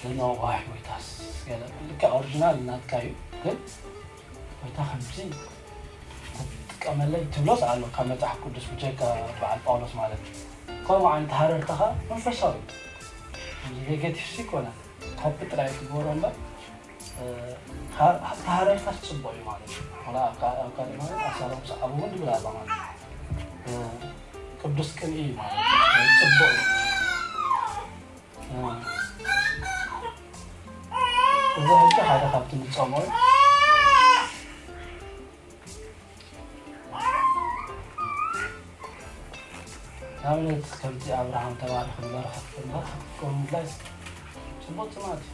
ዘንቖም ዋይ ጎይታስ ገለ ልክዕ ኦሪጂናል ናትካ እዩ፣ ግን ጎይታ ከምዚ ትጥቀመለይ ትብሎስ ኣሎ ካብ መጽሓፍ ቅዱስ ብጀካ በዓል ጳውሎስ ማለት እዩ። ከምኡ ዓይነት ሃረርታ ኸኣ መንፈሳዊ እዩ። ከምዚ ኔጌቲቭ ሲ ይኮነን፣ ሆፕ ጥራይ ትግበሮ እምበር፣ እ፣ ሃ-፣ ሃ-፣ ሃረርታስ ጽቡቕ እዩ ማለት እዩ። ዋላ ኣብ ካ-፣ ኣብ ካልእ ማለት ኣሳሎም ሰዓቡ እውን ድብል ኣሎ ማለት እዩ። እ፣ ቅዱስ ቅንኢ እዩ ማለት እዩ። ጽቡቕ እዩ። እ፣ እዚ ሕጂ ሓደ ካብቲ ንጸምኦ እዩ። ንኣብነት ከምቲ ኣብርሃም ተባሪኹ ንበረኸት፣ ንበረኸት ክትከውን ምድላይ ጽቡቕ ጽምኣት እዩ።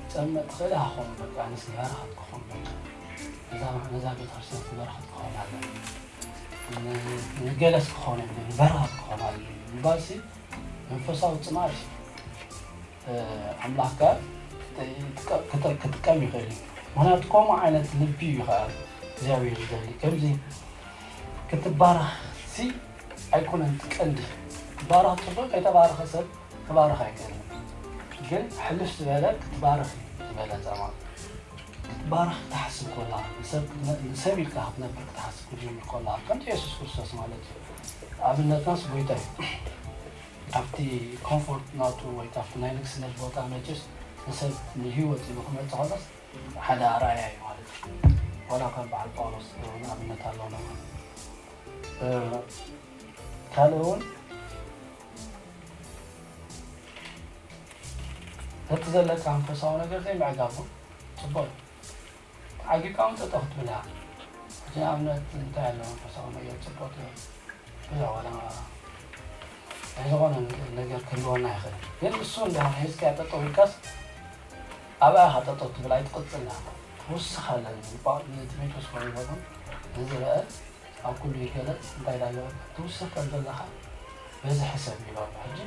ትጸምእ ትኽእል ኢኻ ክኸውን በቃ፣ ኣነስ ንበረኸት ክኸውን በቃ። ነዛ፣ ነዛ ቤተክርስትያን በረኸት ክኸውን ኣለኒ። ን-፣ ንገለስ ክኸውን የብለይን፣ ንበረኸት ክኸውን ኣለኒ ምባልሲ መንፈሳዊ ጽምኣት እዩ። እ፣ ኣምላኽ ከኣ ክጥ-፣ ክጥ-፣ ክጥቀም ይኽእል እዩ። ምኽንያቱ ከምኡ ዓይነት ልቢ እዩ ከኣ እግዚኣብሔር ዝደሊ። ከምዚ ክትባረኽሲ ኣይኮነን እቲ ቀንዲ። ክትባረኽ ጽቡቕ፣ ከይተባረኸ ሰብ ክባርኽ ኣይክእልን። ግን ሕልፍ ዝበለ ክትባርኽ እዩ ዝበለጸ ማለት። ክትባረኽ ክትሓስብ ከላ፣ ንሰብ ክትነ-፣ ንሰብ ኢልካ ክትነብር ክትሓስብ ክትጅምር ከላ፣ ከምቲ የሱስ ክርስቶስ ማለት እዩ። ኣብነትናስ ጎይታ እዩ። ካብቲ ኮምፎርት ናቱ ወይ ካብቲ ናይ ንግስነት ቦታ መቸስ ንሰብ ንህይወት ኢሉ ክመጽእ ከሎስ ሓደ ኣርኣያ እዩ ማለት እዩ። ዋላ ከም በዓል ጳውሎስ እውን ኣብነት ኣለውና ማለት እዩ። እ፣ ካልእ እውን ነቲ ዘለካ መንፈሳዊ ነገር ዘይምዕጋቡ ጽቡቕ እዩ። ዓጊብካ እውን ጠጠው ክትብል ኢኻ። ሕጂ ንኣብነት እንታይ ኣሎ መንፈሳዊ ነገር ጽቡቕ ትብል? ብዙሕ ዋላ ናይ ዝኾነ ነገር ክህልወና ይኽእል። ግን ንሱ እንድሕር ሒዝካዮ ጠጠው ኢልካስ ኣብኣ ኢኻ ጠጠው ትብል ኣይትቕጽልን ኢኻ። ትውስኽ ኣለኒ። ንጳ-፣ ንጢሞቴዎስ ኮይኑ ይኸውን ንዝረአ ኣብ ኩሉ ይገለጽ እንታይ ዳገበ ትውስኽ ከም ዘለኻ በዚ ሕሰብ ይብሎ ኣሎ። ሕጂ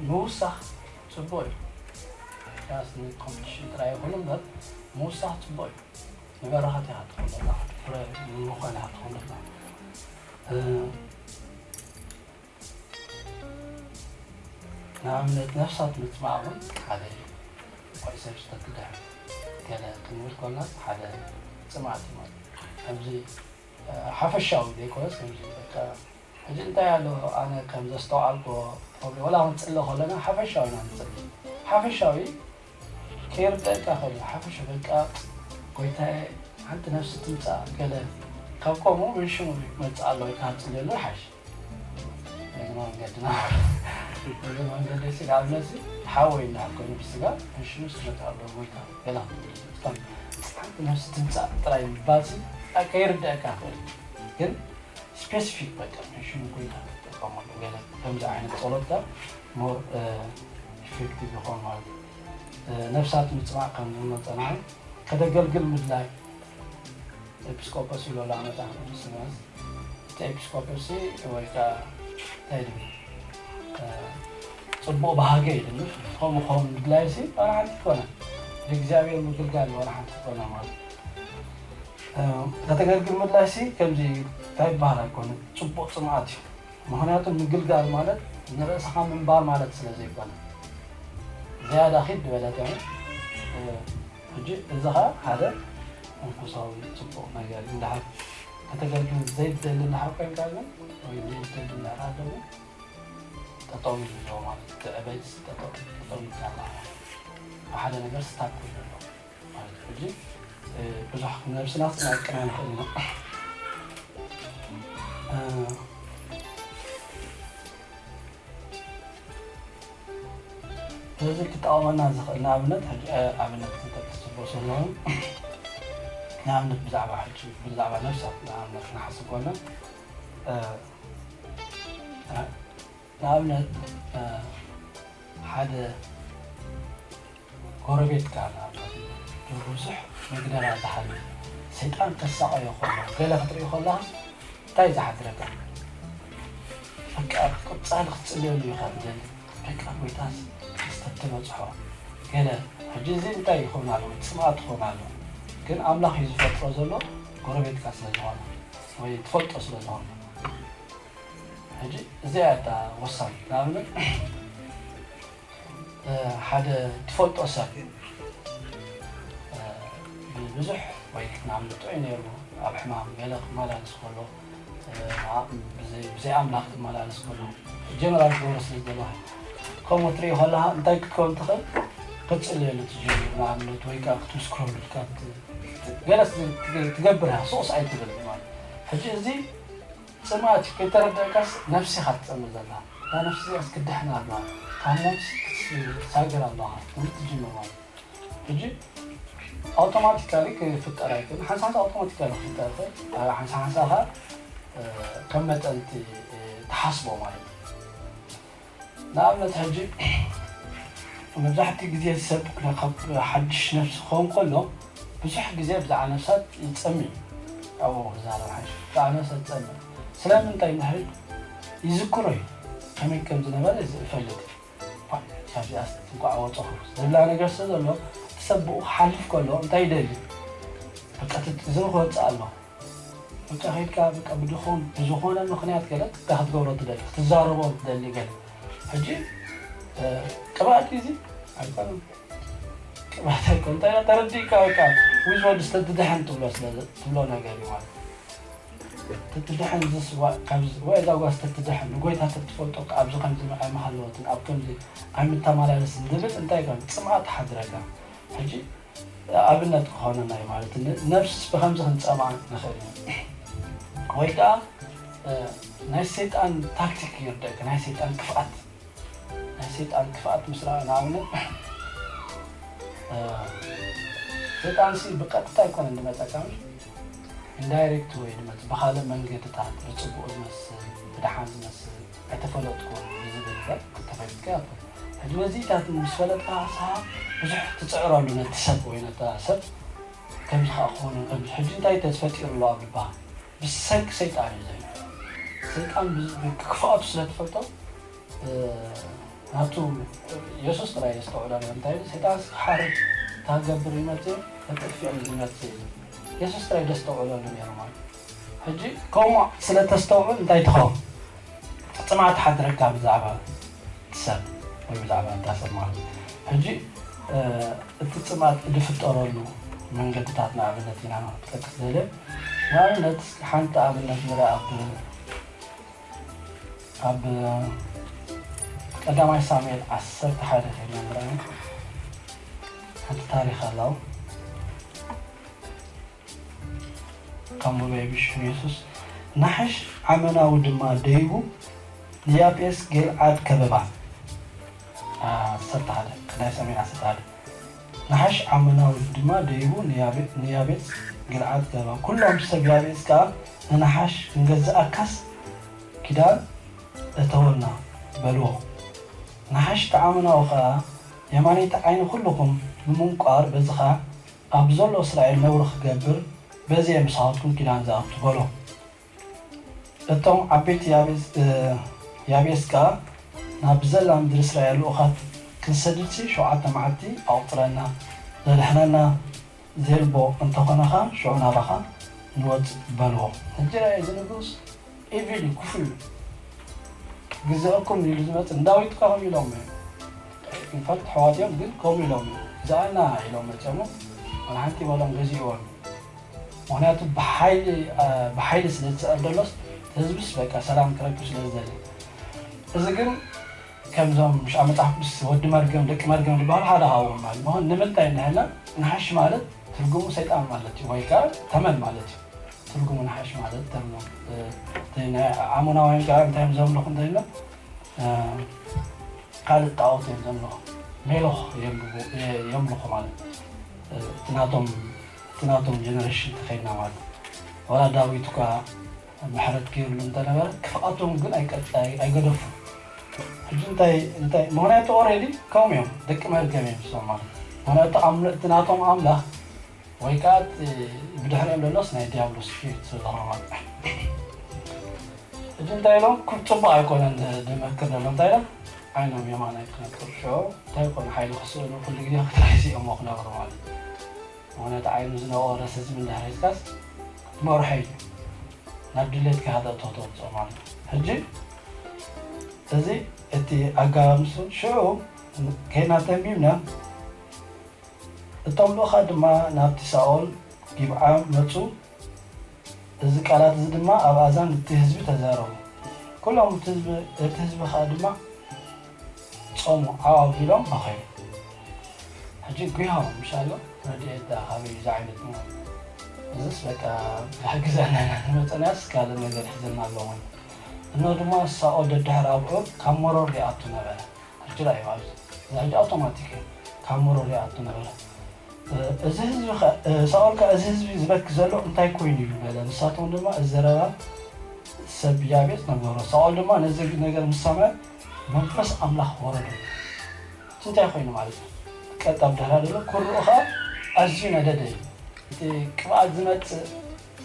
ምውሳኽ ጽቡቕ እዩ። ያስ ንኮምፒቲሽን ጥራይ ይኹን እምበር ምውሳኽ ጽቡቕ እዩ። ንበረኸት ኢኻ ትኾን ዘለኻ፣ ፍረ ንምዃን ኢኻ ትኾን ዘለኻ። እ፣ ንኣብነት ነፍሳት ምጽማእ እውን ሓደ እዩ። ወይ ሰብ ዝተክደሐ ገለ ክንብል ኮና ሓደ ጽምኣት እዩ ማለት እዩ። ከምዚ ሓፈሻዊ ዘይኮነስ ከምዚ በቃ ሕጂ እንታይ ኣሎ ኣነ ከም ዘስተውዓልኩዎ ፕሮብሌም ወላ ክንጽሊ ከለና ሓፈሻዊ ኢና ንጽሊ። ሓፈሻዊ ከይርደእካ ከሎ ሓፈሻ በቃ ጎይታየ ሓንቲ ነፍሲ ትምጻእ ገለ ካብ ከምኡ ብሽሙ ይመጽእ ኣሎ ወይ ከዓ ትጽልየሉ ይሓይሽ። በዚ መንገድና በዚ መንገዲ ሲ ንኣብነት ሲ ሓወይ እና ኮይኑ ብስጋ ብሽሙ ስመጽእ ኣሎ ጎይታ ገላ ሓንቲ ነፍሲ ትምጻእ ጥራይ ምባል ሲ ከይርደእካ ክእል ግን ስፔሲፊክ በቃ ሽሙ ኮይና ትጥቀመሉ ገለ ከምዚ ዓይነት ጸሎት ጋር ሞር ኢፌክቲቭ ይኾን ማለት እዩ። ነፍሳት ምጽማዕ ከም ዝመጸና ከተገልግል ምድላይ ኤጲስቆጶስ ኢሎ ላመጣ ቅዱስ ስምያስ እቲ ኤጲስቆጶስ ወይ ከዓ እንታይ ድም ጽቡቕ ባህገ እዩ ድም ከምኡ ኸውን ምድላይ ሲ ዋላ ሓንቲ ይኮነ ንእግዚኣብሔር ምግልጋል ዋላ ሓንቲ ይኮነ ማለት ከተገልግል ምድላይ ሲ ከምዚ እንታይ ይበሃል ኣይኮነ ጽቡቕ ጽምኣት እዩ። ምክንያቱ ምግልጋል ማለት ንርእስኻ ምንባር ማለት ስለ ዘይኮነ ዝያዳ ኪድ ዝበለት እያ። ሕጂ እዚ ኸዓ ሓደ መንፈሳዊ ጽቡቕ ነገር እዩ። እንድሓር ከተገልግል ዘይትደሊ እንድሓር ኮይንካ ግን ወይ ዘይትደሊ እንድሕር ኣሎ ግን ጠጠው ኢሉ ኣሎ ማለት እቲ ዕበይት ጠጠው ኢሉ ኣሎ። ኣብ ሓደ ነገር ስታክ ኮይኑ ኣሎ ማለት እዩ። ሕጂ ብዙሕ ነብስና ክነቅና ንኽእል ኢና። ስለዚ ክጠቕመና ዝኽእል ንኣብነት ሕጂ ኣብነት ክጠቅስ ጽቡቕ ስለሆን ንኣብነት ብዛዕባ ሕጂ ብዛዕባ ነብሳ ንኣብነት ክንሓስብ ኮና ንኣብነት ሓደ ጎረቤትካ ንኣብነት ብዙሕ መግደላ ዝሓልፍ ሰይጣን ከሳቐዮ ከሎ ገለ ክትርኢ ከለኻ እንታይ ዝሓድረካ በቃ ቅጻል ክትጽልየሉ ኢኻ ትደሊ በቃ ጎይታስ ክስተት ትበጽሖ ገለ ሕጂ እዚ እንታይ ይኸውን ኣሎ ጽምኣት ትኸውን ኣሎ ግን ኣምላኽ እዩ ዝፈጥሮ ዘሎ ጎረቤትካ ስለ ዝኾነ ወይ ትፈልጦ ስለ ዝኾነ ሕጂ እዚኣ እያ ወሳኝ ንኣብነት ሓደ ትፈልጦ ሰብ ብዙሕ ወይ ንኣብነት ጥዑይ ነይሩ ኣብ ሕማም ገለ ክመላለስ ከሎ ብዘይ ኣምላኽ ክመላለስ ከሎ ጀነራል ክገብሮ ስለ ዝደለኻ ከምኡ ትርኢ ከለኻ እንታይ ክትከውን ትኽእል ክትፅልየሉ ትጀምር ንኣብነት ወይ ከዓ ክትምስክረሉ ገለ ትገብር እያ ሱቕስ ኣይትብል ማለት ሕጂ እዚ ፅምኣት እዩ ከይተረዳእካስ ነፍሲ ኢኻ ትፀምእ ዘላ እዛ ነፍሲ እዚኣስ ክድሕን ኣለዋ ካብ ሞት ክትሳገር ኣለኻ ትብል ትጅምር ማለት ሕጂ ኣውቶማቲካሊ ክፍጠር ኣይክእል ሓንሳሓንሳ ኣውቶማቲካሊ ክፍጠር ይኽእል ሓንሳሓንሳ ኸ ከም መጠንቲ ትሓስቦ ማለት እዩ ንኣብነት ሕጂ መብዛሕትኡ ግዜ ሰብ ካብ ሓድሽ ነፍሲ ክኸውን ከሎ ብዙሕ ግዜ ብዛዕባ ነፍሳት ይጸምእ እዩ ኣብኡ ክዛረብ ሓይሽ ብዛዕባ ነፍሳት ይጸምእ ስለምንታይ እንድሕሪ ይዝክሮ እዩ ከመይ ከም ዝነበረ ይፈልጥ ካብዚኣ እንኳዕ ወፀኹ ዝብላ ነገር ስለ ዘሎ እቲ ሰብ ብኡ ክሓልፍ ከሎ እንታይ ይደሊ በቃ እዚ ክወፅእ ኣሎ በቃ ከይድካ በቃ ብድኹን ብዝኾነ ምኽንያት ገለ እንታይ ክትገብሮ ትደሊ ክትዛረቦ ትደሊ ገለ ሕጂ ቅብኣት እዚ ኣይኮነን ቅብኣት ኣይኮን እንታይ ተረዲእካ በቃ ዊዝ ወርድስ ተትድሕን ትብሎ ስለ ትብሎ ነገር እዩ ማለት ተትድሕን ዝስ ወይ እዛ ጓስ ተትድሕን ንጎይታ ተትፈልጦ ኣብዚ ከምዚ ኣይመሃለወትን ኣብ ከምዚ ኣይምተማላለስን ዝብል እንታይ ከም ፅምኣ ትሓድረካ ሕጂ ኣብነት ክኾነና እዩ ማለት ነፍስስ ብከምዚ ክንፀምኣ ንኽእል ኢና ወይ ከዓ ናይ ሰይጣን ታክቲክ ይርደእካ ናይ ሰይጣን ክፍኣት ናይ ሰይጣን ክፍኣት ምስ ረኣ ንኣብነት ሰይጣን ሲ ብቀጥታ ኣይኮነን ዝመፀካ ኢንዳይሬክት ወይ ዝመፅ ብካልእ መንገድታት ብፅቡቅ ዝመስል ብደሓን ዝመስል ኣይተፈለጥኩን ብዝብል በር ተፈሊጥካ ይኣክል ሕጂ ነዚታት ምስ ፈለጥካ ንስኻ ብዙሕ ትፅዕረሉ ነቲ ሰብ ወይ ነታ ሰብ ከምዚ ከዓ ክኾኑ ከምዚ ሕጂ እንታይ ተፈጢሩ ኣሎ ኣብ ልባ ብሰንኪ ሰይጣን እዩ ዘይ ሰይጣን ክፍኣቱ ስለ ትፈልጦ ናቱ የሱስ ጥራይ የስተውዕሎ ነይሩ እንታይ ሰይጣን ክሓርድ ታገብር ይመጽእ ተጥፍእ ይመጽእ የሱስ ጥራይ ደስተውዕለሉ ነይሩ ማለት ሕጂ ከምኡ ስለ ተስተውዕል እንታይ ትኸውን ጽማዕ ትሓድረካ ብዛዕባ ሰብ ወይ ብዛዕባ እታ ሰብ ማለት እዩ። ሕጂ እቲ ፅምኣት ዝፍጠረሉ መንገድታት ንኣብነት ኢና ጠቅስ ዘለ ንኣብነት ሓንቲ ኣብነት ንርኢ ኣብ ኣብ ቀዳማይ ሳሙኤል ዓሰርተ ሓደ ከይና ንርኢ ሓንቲ ታሪክ ኣላው ካምቡበይ ብሽም የሱስ ናሕሽ ዓመናዊ ድማ ደይቡ ንያቤስ ገልዓድ ከበባ ዓሰርተ ሓደ ቀዳማይ ሳሙኤል ዓሰርተ ሓደ ናሓሽ ዓመናዊ ድማ ደይቡ ንያቤጽ ገልዓድ ገባ። ኩሎም ሰብ ያቤጽ ከኣ ንናሓሽ ክንገዝኣካስ ኪዳን እተወልና በልዎ። ናሓሽ ተዓመናዊ ከኣ የማነይቲ ዓይኒ ኩልኹም ብምንቋር በዚ ኸኣ ኣብ ዘሎ እስራኤል ነውሪ ክገብር በዚ እየ ምሳኻትኩም ኪዳን ዝኣቱ በሎ። እቶም ዓበይቲ ያቤስ ከኣ ናብ ብዘላ ምድሪ እስራኤል ልኡኻት ክንሰድድሲ ሸውዓተ መዓልቲ ኣቑጽረና፣ ዘድሕነና ዜልቦ እንተኾነ ኸኣ ሽዑ ናባኻ ንወጽእ በልዎ። ሕጂ ርኣየ እዚ ንጉስ ኢቪል እዩ፣ ክፉእ እዩ። ግዘእኩም ኢሉ ዝመጽእ ንዳዊት እኳ ከምኡ ኢሎም እዮም። ኢንፋክት ኣሕዋት እዮም ግን ከምኡ ኢሎም እዮም። ግዘኣና ኢሎም መጺኦም ዋላ ሓንቲ በሎም ገዚእዎም። ምክንያቱ ብሓይሊ ብሓይሊ ስለ ዝስኣል ዘሎስ ህዝብስ በቃ ሰላም ክረክብ ስለ ዝደሊ። እዚ ግን ከምዞም ሻዕ መፅሓፍ ቅዱስ ወዲ መርገም ደቂ መርገም ዝበሃሉ ሓደ ካብኦም ማለት ምኳን ንምንታይ እንድሕና ንሓሽ ማለት ትርጉሙ ሰይጣን ማለት እዩ ወይ ከዓ ተመን ማለት እዩ። ትርጉሙ ንሓሽ ማለት ተመን ናይ ኣሞናውያን ከዓ እንታይ እዮም ዘምልኹ እንተኢልና ካልእ ጣዖት እዮም ዘምልኹ ሜሎኽ የምልኹ ማለት እቲ ናቶም እቲ ናቶም ጀነሬሽን ተኸይድና ማለት ዋላ ዳዊት እኳ ምሕረት ገይሩሉ እንተነበረ ክፍኣቶም ግን ኣይገደፉ። ሕጂ እንታይ እንታይ ምክንያቱ ኦሬዲ ከምኡ እዮም ደቂ መርገም እዮም ዝሰም ማለት ምክንያቱ እቲ ናቶም ኣምላኽ ወይ ከዓ ብድሕሪኦም ዘሎስ ናይ ዲያብሎስ ስፒሪት ስለዝኾነ ማለት ሕጂ እንታይ ኢሎም ክብ ፅቡቅ ኣይኮነን ድመክር ዘሎ እንታይ ኢሎም ዓይኖም የማናይ ክነጥር ሽዑ እንታይ ይኮኑ ሓይሊ ክስእሉ ኩሉ ግዜ ክትራይሲኦሞ ክነብሩ ማለት ምክንያቱ ዓይኑ ዝነበረ ህዝቢ እንዳሕሪስካስ መርሖ እዩ ናብ ድሌትካ ሃጠ ተተውፅኦ ማለት ሕጂ እዚ እቲ ኣጋባብ ንሱ ሽዑ ከይና ተንቢብና እቶም ልኡኻት ድማ ናብቲ ሳኦል ጊብዓ መጹ። እዚ ቃላት እዚ ድማ ኣብ ኣዛን እቲ ህዝቢ ተዛረቡ። ኩሎም እቲ ህዝቢ እቲ ህዝቢ ኸኣ ድማ ጾሙ ዓው ኣቢሎም በኸዩ። ሕጂ ጒሃ ምሻሎ ረድኤት ደኣ ካበይ እዩ ዝዓይነትና? እዝስ በቃ ክሕግዘና ኢና ዝመጸናያስ ካልእ ነገር ሒዘና ኣለዎ። እኖ ድማ ሳኦል ደድሕሪ ኣብዑር ካብ መሮር ይኣቱ ነበረ። ሕጂ ርኣዩ ኣብዚ እዚ ሕጂ ኣውቶማቲክ እዩ ካብ መሮር ይኣቱ ነበረ። እዚ ህዝቢ ሳኦል ከ እዚ ህዝቢ ዝበኪ ዘሎ እንታይ ኮይኑ እዩ በለ። ንሳቶም ድማ እዚ ዘረባ ሰብ ያቤጽ ነገሮ። ሳኦል ድማ ነዚ ነገር ምስ ሰምዐ መንፈስ ኣምላኽ ወረዶ። እቲ እንታይ ኮይኑ ማለት እዩ? ቀጣብ ድሕራ ዘሎ ኩርኡ ኸዓ ኣዝዩ ነደደ እዩ። እቲ ቅብኣት ዝመጽእ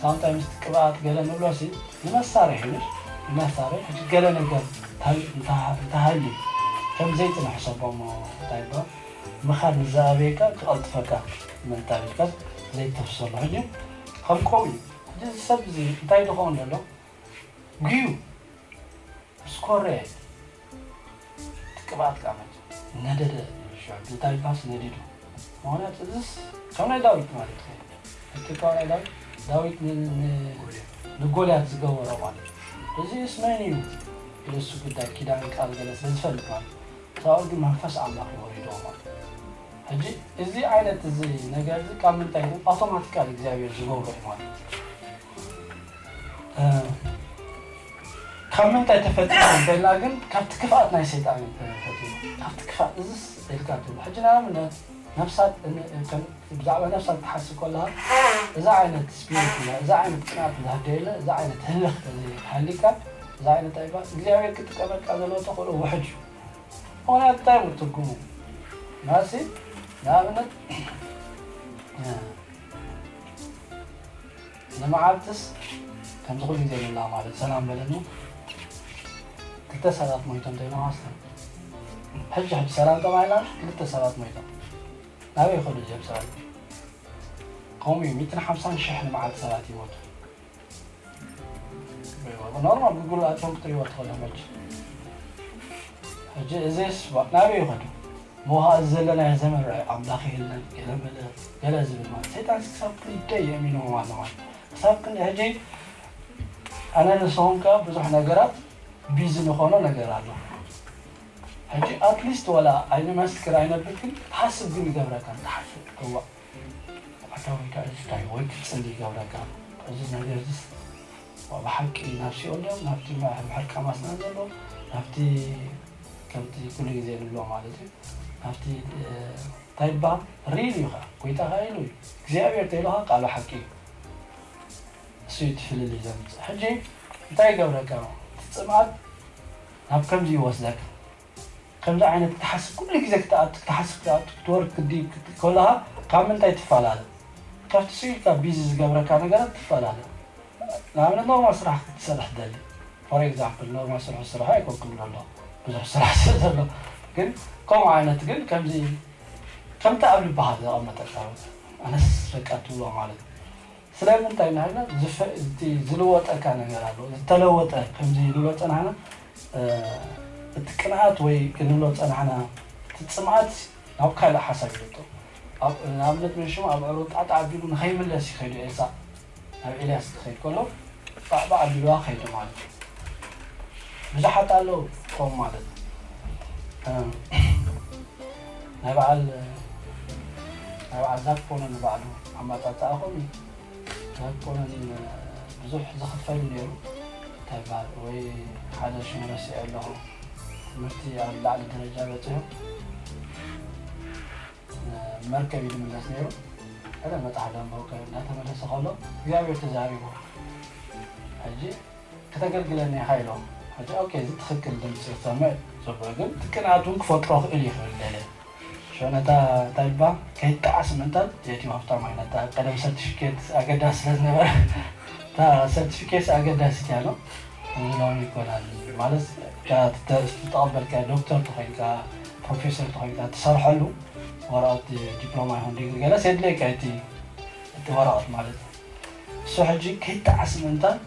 ሳምታይ ምስቲ ቅብኣት ገለ ንብሎ ሲ ንመሳርሒ ምሽ ንመሳርሒ ሕጂ ገለ ነገር እንተሃልዩ ከም ዘይትንሕሰቦ እሞ እንታይ ይበሃል ምኻድ ንዝኣበየካ ክቐልጥፈካ ምእንታን ኢልካ ዘይተፍሰሉ ሕጂ ከም ከምኡ እዩ። ሕጂ እዚ ሰብ እዚ እንታይ ዝኸውን ዘሎ ግዩ ስኮረ ትቅብኣት ቃመት ነደደ ሽዑ እንታይ ባስ ነዲዱ ምክንያቱ እዚስ ከም ናይ ዳዊት ማለት እዩ እቲ ካብ ናይ ዳዊት ዳዊት ንጎልያት ዝገበሮ ማለት እዩ እዚስ መን እዩ ኢለሱ ጉዳይ ኪዳን ቃል ገለ ስለ ዝፈልጥ ማለት ሳኦል ግን መንፈስ ኣምላኽ ይወሪዶ ማለት ሕጂ እዚ ዓይነት እዚ ነገር እዚ ካብ ምንታይ ኣውቶማቲካል እግዚኣብሔር ዝገብሮ ማለት ካብ ምንታይ ተፈጢሩ እንተልና ግን ካብቲ ክፍኣት ናይ ሰይጣን እዩ ተፈጢሩ ካብቲ ክፍኣት እዚስ ኢልካ ትብል ሕጂ ንኣብነት ነፍሳት ብዛዕባ ነፍሳት ትሓስብ ከለካ እዛ ዓይነት ስፒሪት እዛ ዓይነት ቅንኣት ዝሃደየለ እዛ ዓይነት ህልኽ ተዘይሃሊካ እዛ ዓይነት ኣይባ እግዚኣብሔር ክጥቀመልካ ዘለዎ ተኽእሎ ውሕድ እዩ ምክንያቱ እንታይ ትርጉሙ ናሲ ንኣብነት ንመዓልትስ ከምዚ ኩሉ ግዜ ንብላ ማለት ሰላም በለኒ ክልተ ሰባት ሞይቶም ተይሎም ኣስተ ሕጂ ሕጂ ሰላም ተባሂላ ክልተ ሰባት ሞይቶም ናበይ ይኸዱ እዚኦም ሰባት ከምኡ እዩ ሚትን ሓምሳን ሽሕ ንመዓልቲ ሰባት ይሞቱ ኖርማል ጉግል ኣቶም ክትሪእዎ ትኽእሉ ሕጂ ሕጂ እዚስ ናበይ ይኸዱ? መውሃ እዚ ዘለናዮ ዘመን ርኣዩ ኣምላኽ የለን ገለ መለ ገለ ዝብል ማለት ሰይጣን ክሳብ ክንደይ የእሚንዎም ኣሎ ማለት ክሳብ ክንደይ ሕጂ ኣነ ንስኹም ከ ብዙሕ ነገራት ቢዚ ንኾኖ ነገር ኣሎ። ሕጂ ኣትሊስት ወላ ኣይንመስክር ኣይነብል ግን ትሓስብ ግን ይገብረካ ትሓስብ ክዋ ኣታ ወይ ከዓ እዚ እንታይ ወይ ክትፅሊ ይገብረካ እዚ ነገር እዚ ብሓቂ ናብ ሲኦል ዶ ናብቲ ምሕር ካማስና ዘሎ ናብቲ ከምቲ ኩሉ ግዜ ንብሎ ማለት እዩ ናብቲ እንታይ ይበሃል ሪል እዩ ከዓ ጎይታ ከዓ ኢሉ እዩ እግዚኣብሔር ተይሉ ከዓ ቃሉ ሓቂ እዩ እሱ እዩ እቲ ፍልልይ ዘምፅእ ሕጂ እንታይ ይገብረካ እቲ ፅምኣት ናብ ከምዚ ይወስደካ ከምዚ ዓይነት ክትሓስብ ኩሉ ግዜ ክትኣቱ ክትሓስብ ክትኣቱ ክትወርድ ክትድይብ ከለካ ካብ ምንታይ ትፈላለ ካብቲ ስኢልካ ቢዚ ዝገብረካ ነገራት ትፈላለ ንኣብነት ኖርማል ስራሕ ክትሰርሕ ትደሊ ፎር ኤግዛምፕል ኖርማል ስራሕ ስራሕ ኣይኮንኩም ዘሎ ብዙሕ ስራሕ ስለ ዘሎ ግን ከምኡ ዓይነት ግን ከምዚ ከምቲ ኣብ ልብኻ ዘቐመጠካ ኣነስ በቃ ትብሎ ማለት ስለምንታይ ናይና ዝልወጠካ ነገር ኣሎ ዝተለወጠ ከምዚ ንብሎ ፀናሕና እቲ ቅንኣት ወይ ክንብሎ ፀናሕና እቲ ፅምኣት ናብ ካልእ ሓሳብ ይልወጦ ንኣብነት መንሽሙ ኣብ ዕሩብ ጣዕጣ ኣቢሉ ንኸይምለስ ይኸይዱ ኤልሳ ናብ ኤልያስ ክኸይድ ከሎ ባዕባዕ ኣቢልዋ ከይዱ ማለት እዩ ብዙሓት ኣለዉ ከም ማለት ናይ በዓል ናይ በዓል ዛክ ፖኖ ንባዕሉ ኣማጣጣኣ ከምኡ ዛክ ፖኖን ብዙሕ ዝኽፈል ነይሩ እንታይ በሃል ወይ ሓደ ሽሙ ረሲዐ ኣለኹ ትምህርቲ ኣብ ላዕሊ ደረጃ በፂሑ መርከብ እዩ ዝምለስ ነይሩ። ገለ መጽሓፍ ዘንበብካዮ እንዳተመለሰ ከሎ እግዚኣብሔር ተዛሪቡ ሕጂ ክተገልግለኒ ኢኻ ኢሎም። ሕጂ ኦኬ እዚ ትኽክል ድምፂ ክሰምዕ ጽቡቅ ግን ትቅንኣት እውን ክፈጥሮ ክእል ይኽእል ገለ ሽዑ ነታ እንታይ ባ ከይጣዓስ ምእንታን የእትዩ ሃብታም ኣይነታ ቀደም ሰርቲፊኬት ኣገዳሲ ስለ ዝነበረ እታ ሰርቲፊኬት ኣገዳሲት እያ ነው እዚ ሎሚ ይኮናል ማለት ዝተቐበልካ ዶክተር ተኮይንካ ፕሮፌሰር ተኮይንካ ትሰርሐሉ ወረቐት ዲፕሎማ ይኹን ዲግሪ ገለስ የድልየካ እቲ እቲ ወረቐት ማለት እዩ። እሱ ሕጂ ከይጠዓስ ምእንታን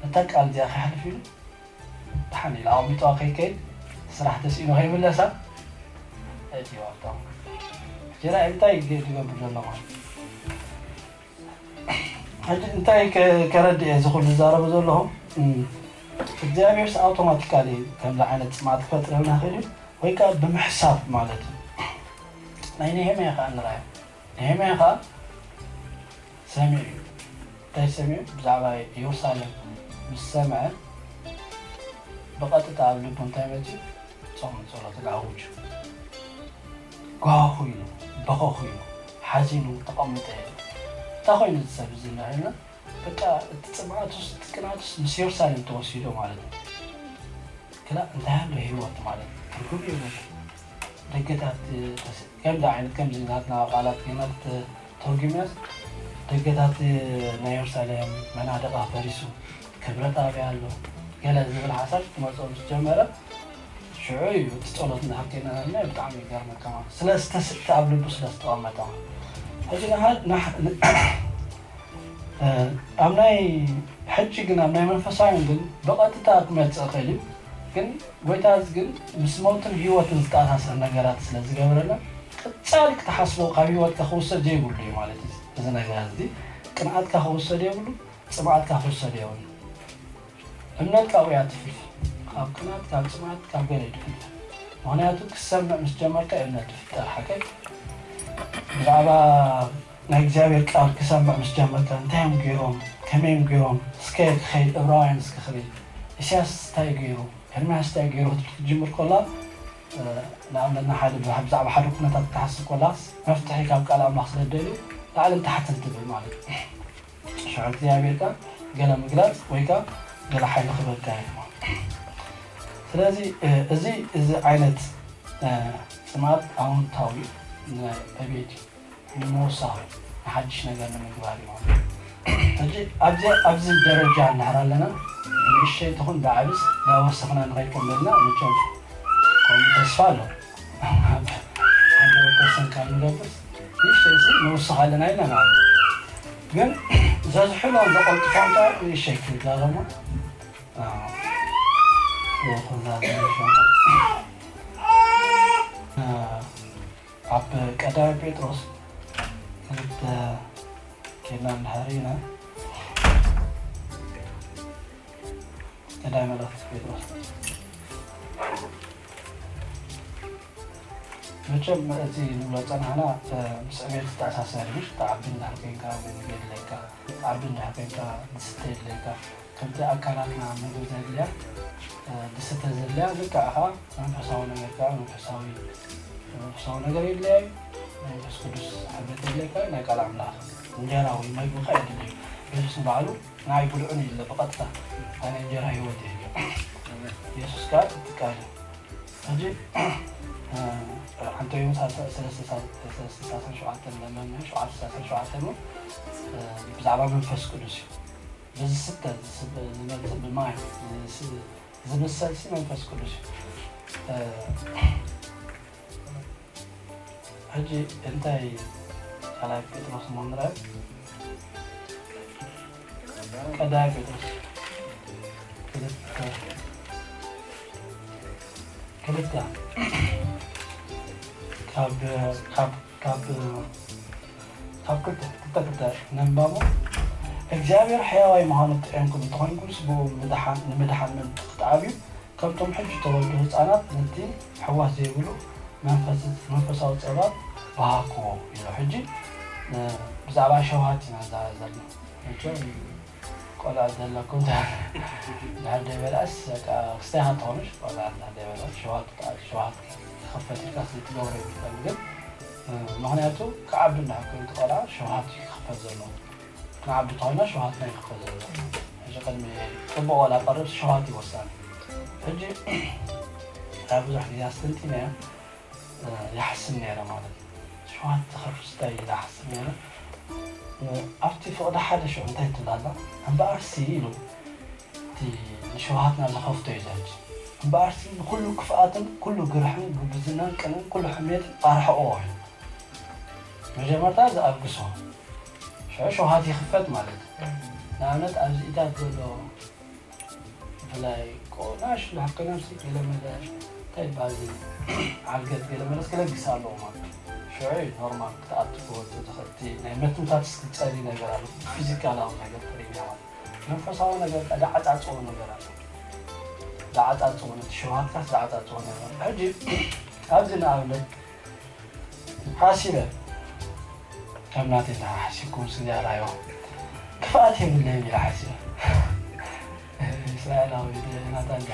ነታ ቃል እዚኣ ከይሓልፍ ኢሉ ደሓን ኢሉ ኣቐሚጥዋ ከይከይድ ስራሕ ተስኢኑ ከይምለሳ እቲ ዋፍታ ሕጂ ራእይ እንታይ ይገ- ይገብር ዘሎ ማለት እዩ። ሕጂ እንታይ ከ- ከረድእ እየ እዚ ኩሉ ዝዛረቡ ዘለኹ እም፣ እግዚኣብሔርስ ኣውቶማቲካሊ ከምዚ ዓይነት ፅምኣት ክፈጥረልና ክእል እዩ ወይ ከዓ ብምሕሳብ ማለት እዩ ናይ ነሄምያ ከዓ ንርኣዮ ነሄምያ ከዓ ሰሚዑ እዩ እንታይ ሰሚዑ ብዛዕባ ኢየሩሳሌም ምስ ሰምዐ ብቐጥታ ኣብ ልቡ እንታይ መፅኡ ፆምን ፀሎትን ኣውጁ ጓኹ ኢሉ በኸኹ ኢሉ ሓዚኑ ተቐምጠ ኢሉ እንታይ ኮይኑ እዚ ሰብ እዚ ንሪእና በቃ እቲ ፅምኣቱስ እቲ ቅንኣቱስ ምስ ኢየሩሳሌም ተወሲዶ ማለት እዩ ክላ እንታይ ኣሎ ህይወት ማለት ትርጉም የብሉ ደገታት ከምዚ ዓይነት ከምዚ ናትና ቃላት ገና ተተርጉምናስ ደገታት ናይ ኢየሩሳሌም መናድቓ ፈሪሱ ክብረት ኣበይ ኣሎ ገለ ዝብል ሓሳብ ክመፅኦ ምስ ጀመረ ሽዑ እዩ እቲ ፀሎት እንዳሓከይና ናልና ብጣዕሚ ይገርመካ ማለት ስለ ዝተስእቲ ኣብ ልቡ ስለ ዝተቐመጠ ሕጂ ንሓ- ንሓ- ኣብ ናይ ሕጂ ግን ኣብ ናይ መንፈሳውያን ግን ብቐጥታ ክመፅእ ይኽእል እዩ ግን ጎይታ ግን ምስ ሞትን ህይወትን ዝተኣሳሰር ነገራት ስለ ዝገበረና ቀፃሊ ክትሓስቦ ካብ ህይወትካ ክውሰድ ዘይብሉ እዩ ማለት እዩ እዚ ነገራት እዚ ቅንኣትካ ክውሰድ የብሉ ፅምኣትካ ክውሰድ የብሉ እምነት ካብኡ እያ ትፍልፍል ካብ ቅንኣት ካብ ፅምኣት ካብ ገለ ይትፍልፍል ምክንያቱ ክሰምዕ ምስ ጀመርካ እምነት ትፍጠር ሓቀይ ብዛዕባ ናይ እግዚኣብሔር ቃል ክሰምዕ ምስ ጀመርካ እንታይ እዮም ገይሮም ከመይ እዮም ገይሮም እስከ ክኸይድ እብራውያን እስከ ክብል ኢሳያስ እንታይ ገይሩ ኤርምያስ እንታይ ገይሩ ክትብል ክትጅምር ከላ ንኣብነት ንሓደ ብዛዕባ ሓደ ኩነታት ክትሓስብ ከላ መፍትሒ ካብ ቃል ኣምላኽ ስለ ደልዩ ላዕልን ታሕትን ትብል ማለት እዩ ሽዑ እግዚኣብሔር ቃል ገለ ምግላፅ ወይ ከዓ ገለ ሓይሊ ክበካ እዩ ስለዚ እዚ እዚ ዓይነት ፅምኣት ኣውንታዊ ናይ ዕቤት እዩ ንምውሳኽ እዩ ንሓድሽ ነገር ንምግባር እዩ ማለት እዩ ሕጂ ኣብዚ ኣብዚ ደረጃ እንድሕር ኣለና ንእሸይ ትኹን ብዓብስ ዳወሰኽና ንኸይድ ከም ዘለና መቸም ከምኡ ተስፋ ኣሎ ሓንድረድ ፐርሰንት ካብ ንገብር ንእሸይ ንውስኽ ኣለና ኢልና ንኣምን ግን ዘዝሕሎ ዘቐልጥፎ እንተ ንእሸይ ክብላ ሎሞ ይኹን ዛዘ ኣብ ቀዳማይ ጴጥሮስ ክልተ ኬድና እንድሕር ኢና፣ ቀዳማይ መልእኽቲ ጴጥሮስ። መቸም እቲ ንብሎ ጸናሕና፣ እ፣ ምስ ዕቤት ዝተኣሳሰር እዩ። ትዓቢ እንድሕር ኮይንካ፣ ምግቢ የድልየካ። ትዓቢ እንድሕር ኮይንካ፣ ዝስተ የድልየካ። ከምቲ ኣካላትና ምግቢ ዘድልያ፣ እ፣ ዝስተ ዘድልያ፣ ልክዕ ኸኣ መንፈሳዊ ነገር ከኣ መንፈሳዊ፣ መንፈሳዊ ነገር የድልያ እዩ። መንፈስ ቅዱስ ሕብረት የድልየካ እዩ። ናይ ቃል ኣምላኽ እንጀራ ወይ መግቢ ኸኣ የድልያ እዩ። የሱስ ንባዕሉ ንዓይ ብልዑኒ ኢለ ብቐጥታ፣ ኣነ እንጀራ ህይወት እየ ኢሉ። የሱስ ከኣ እቲ ቃል እዩ። ሕጂ፣ እ፣ ሓንቲ ዮሃንስ ሰለስተ ሰለስተ ሰለስተ ሰለስተ ሸውዓተ ለመን ሸውዓተ ሰለስተ ሸውዓተ እሞ፣ እ፣ ብዛዕባ መንፈስ ቅዱስ እዩ። ብዝስተ፣ ዝስብ-፣ ዝመጽእ ብማይ፣ ዝስ-፣ ዝምሰል ሲ መንፈስ ቅዱስ እዩ። እ፣ ሕጂ እንታይ ካልኣይ ጴጥሮስ እሞ ንርኣይ? ቀዳማይ ጴጥሮስ ክልተ፣ ክልተ ካብ፣ ካብ፣ ካብ፣ ካብ ክልተ፣ ክልተ፣ ክልተ ነንባቦ። እግዚኣብሔር ሕያዋይ ምዃኑ ጥዒምኩም እንተኾይንኩምስ ብኡ ምድሓን፣ ንምድሓን ምእንቲ ክትዓብዩ ከምቶም ሕጂ ተወልዱ ህፃናት ነቲ ሕዋስ ዘይብሉ መንፈስ-፣ መንፈሳዊ ጸባ በሃክዎ ኢሉ። ሕጂ፣ እ፣ ብዛዕባ ሸውሃት ኢና ንዛረብ ዘለና። መቸም ቆልዑ ዘለኩም ድሕር ደይበልዐስ በቃ ክስታይ ሃ ትኾኑሽ ቆልዑ ድሕር ደይበልዐስ ሸውሃት፣ ሸውሃት ክኽፈት ኢልካ ዘይትገብሮ ይብልካን። ግን፣ እ፣ ምኽንያቱ ክዓቢ እንድሕር ኮይኑ እቲ ቆልዓ ሸውሃት እዩ ክኽፈት ዘለዎ። ክንዓቢ ተኾይና ሸውሃትና እዩ ክኽፈት ዘለዎ። ሕጂ ቅድሚ ጽቡቕ ዋላ ቀርብ ሸውሃት እዩ ወሳኒ። ሕጂ ኣብ ብዙሕ ግዜ ኣስተንቲነ እየ፣ እ፣ ይሓስብ ነይረ ማለት እዩ። ሸውሃት ዝኸፍት እንታይ ኢለ ይሓስብ ነይረ። እ፣ ኣብቲ ፍቕዲ ሓደ ሽዑ እንታይ ትብል ኣላ? እምበኣርሲ ኢሉ እቲ ንሸውሃትና ዝኸፍቶ እዩ ዘሕጂ። እምበኣርሲ ንኹሉ ክፍኣትን ኩሉ ግርሕን ግብዝናን ቅንእን ኩሉ ሕሜትን ኣርሕቕዎ ኢሉ። መጀመርታ ዝኣብግሶ ሽዑ ሸውሃት ይኽፈት ማለት እዩ። ንኣብነት ኣብዚ ኢታት ዘሎ ብፍላይ ቆናሽ ብሓቂ ነብሲ ገለመለ እንታይ ይበሃል እዚ ዓልገት ገለመለስ ክለግስ ኣለዎ ማለት እዩ። ሽዑ እዩ ኖርማል ክትኣቱ ክወጽእ ዝኽእል። እቲ ናይ መትንታት እስክትጸሊ ነገር ኣሎ። ፊዚካላዊ ነገር ጥሪኛ ማለት እዩ። መንፈሳዊ ነገር ከኣ ዝዓጻጽዎ ነገር ኣሎ። ዝዓጻጽዎ ነቲ ሸውሃትካስ ዝዓጻጽዎ ነገር ኣሎ። ሕጂ ኣብዚ ንኣብነት ሓሲበ ከም ናተይ እንዳ ሓሲብኩም ስጋራዮ ክፍኣት የብለይን ኢለ ሓሲበ። እስራኤላዊ ናታ እንዳ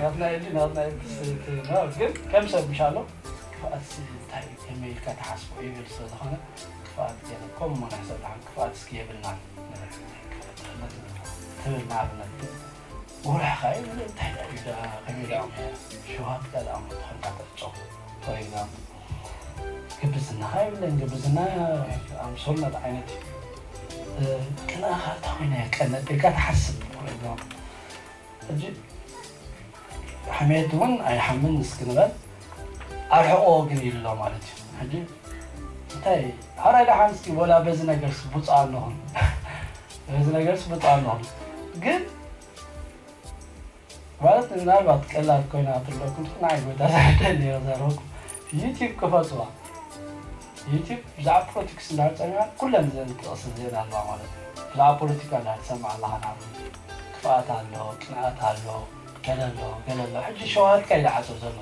ናትና ኢሉ ናትና ኢሉ ትስእቲ ነው። ግን ከም ሰብ ምሻሎ ክፍኣት ሲ እንታይ እዩ ከመይ ኢልካ ትሓስቦ ይብል ስለ ዝኾነ ክፍኣት ገለ ከምኡ ንሕሰብ ደሓን ክፍኣት እስኪ የብልናን። ትብል ንኣብነት። ጉርሕኻ ይብል እንታይ ደኣ እዩ ደኣ ከመይ ደኣ እሞ ሸውሃትካ ደኣ እሞ ተኾንካ ተዕጾ። For example ግብዝናኻ የብለይን። ግብዝና ኣምሶልነት ዓይነት እዩ። እ፣ ቅንእኻ እንታይ ኮይነ ቀነጥ ኢልካ ትሓስብ። For example ሕጂ ሕሜት እውን ኣይሓምን እስኪ ንበል፣ ኣርሕቆ ግን ኢሉ ኣሎ ማለት እዩ። ሕጂ እንታይ ሓራይ ደሓን እስኪ ወላ በዚ ነገርስ ብፁዕ ኣለኹም፣ በዚ ነገርስ ብፁዕ ኣለኹም። ግን ማለት ምናልባት ቀላል ኮይና ትብለኩም ንዓይ ጎይታ ዘርደል ነይረ ዘረብኩ ዩቲዩብ ክፈትዋ ዩቲዩብ ብዛዕባ ፖለቲክስ እንዳጸሚዓ ኩለን ዘን ጥቕሲ ዜና ኣለዋ ማለት እዩ። ብዛዕባ ፖለቲካ እንዳትሰምዕ ኣለኻ ናብ ክፍኣት ኣሎ፣ ቅንኣት ኣሎ፣ ገለ ኣሎ፣ ገለ ኣሎ። ሕጂ ሸውሃትካ እዩ ዝዓጾ ዘሎ።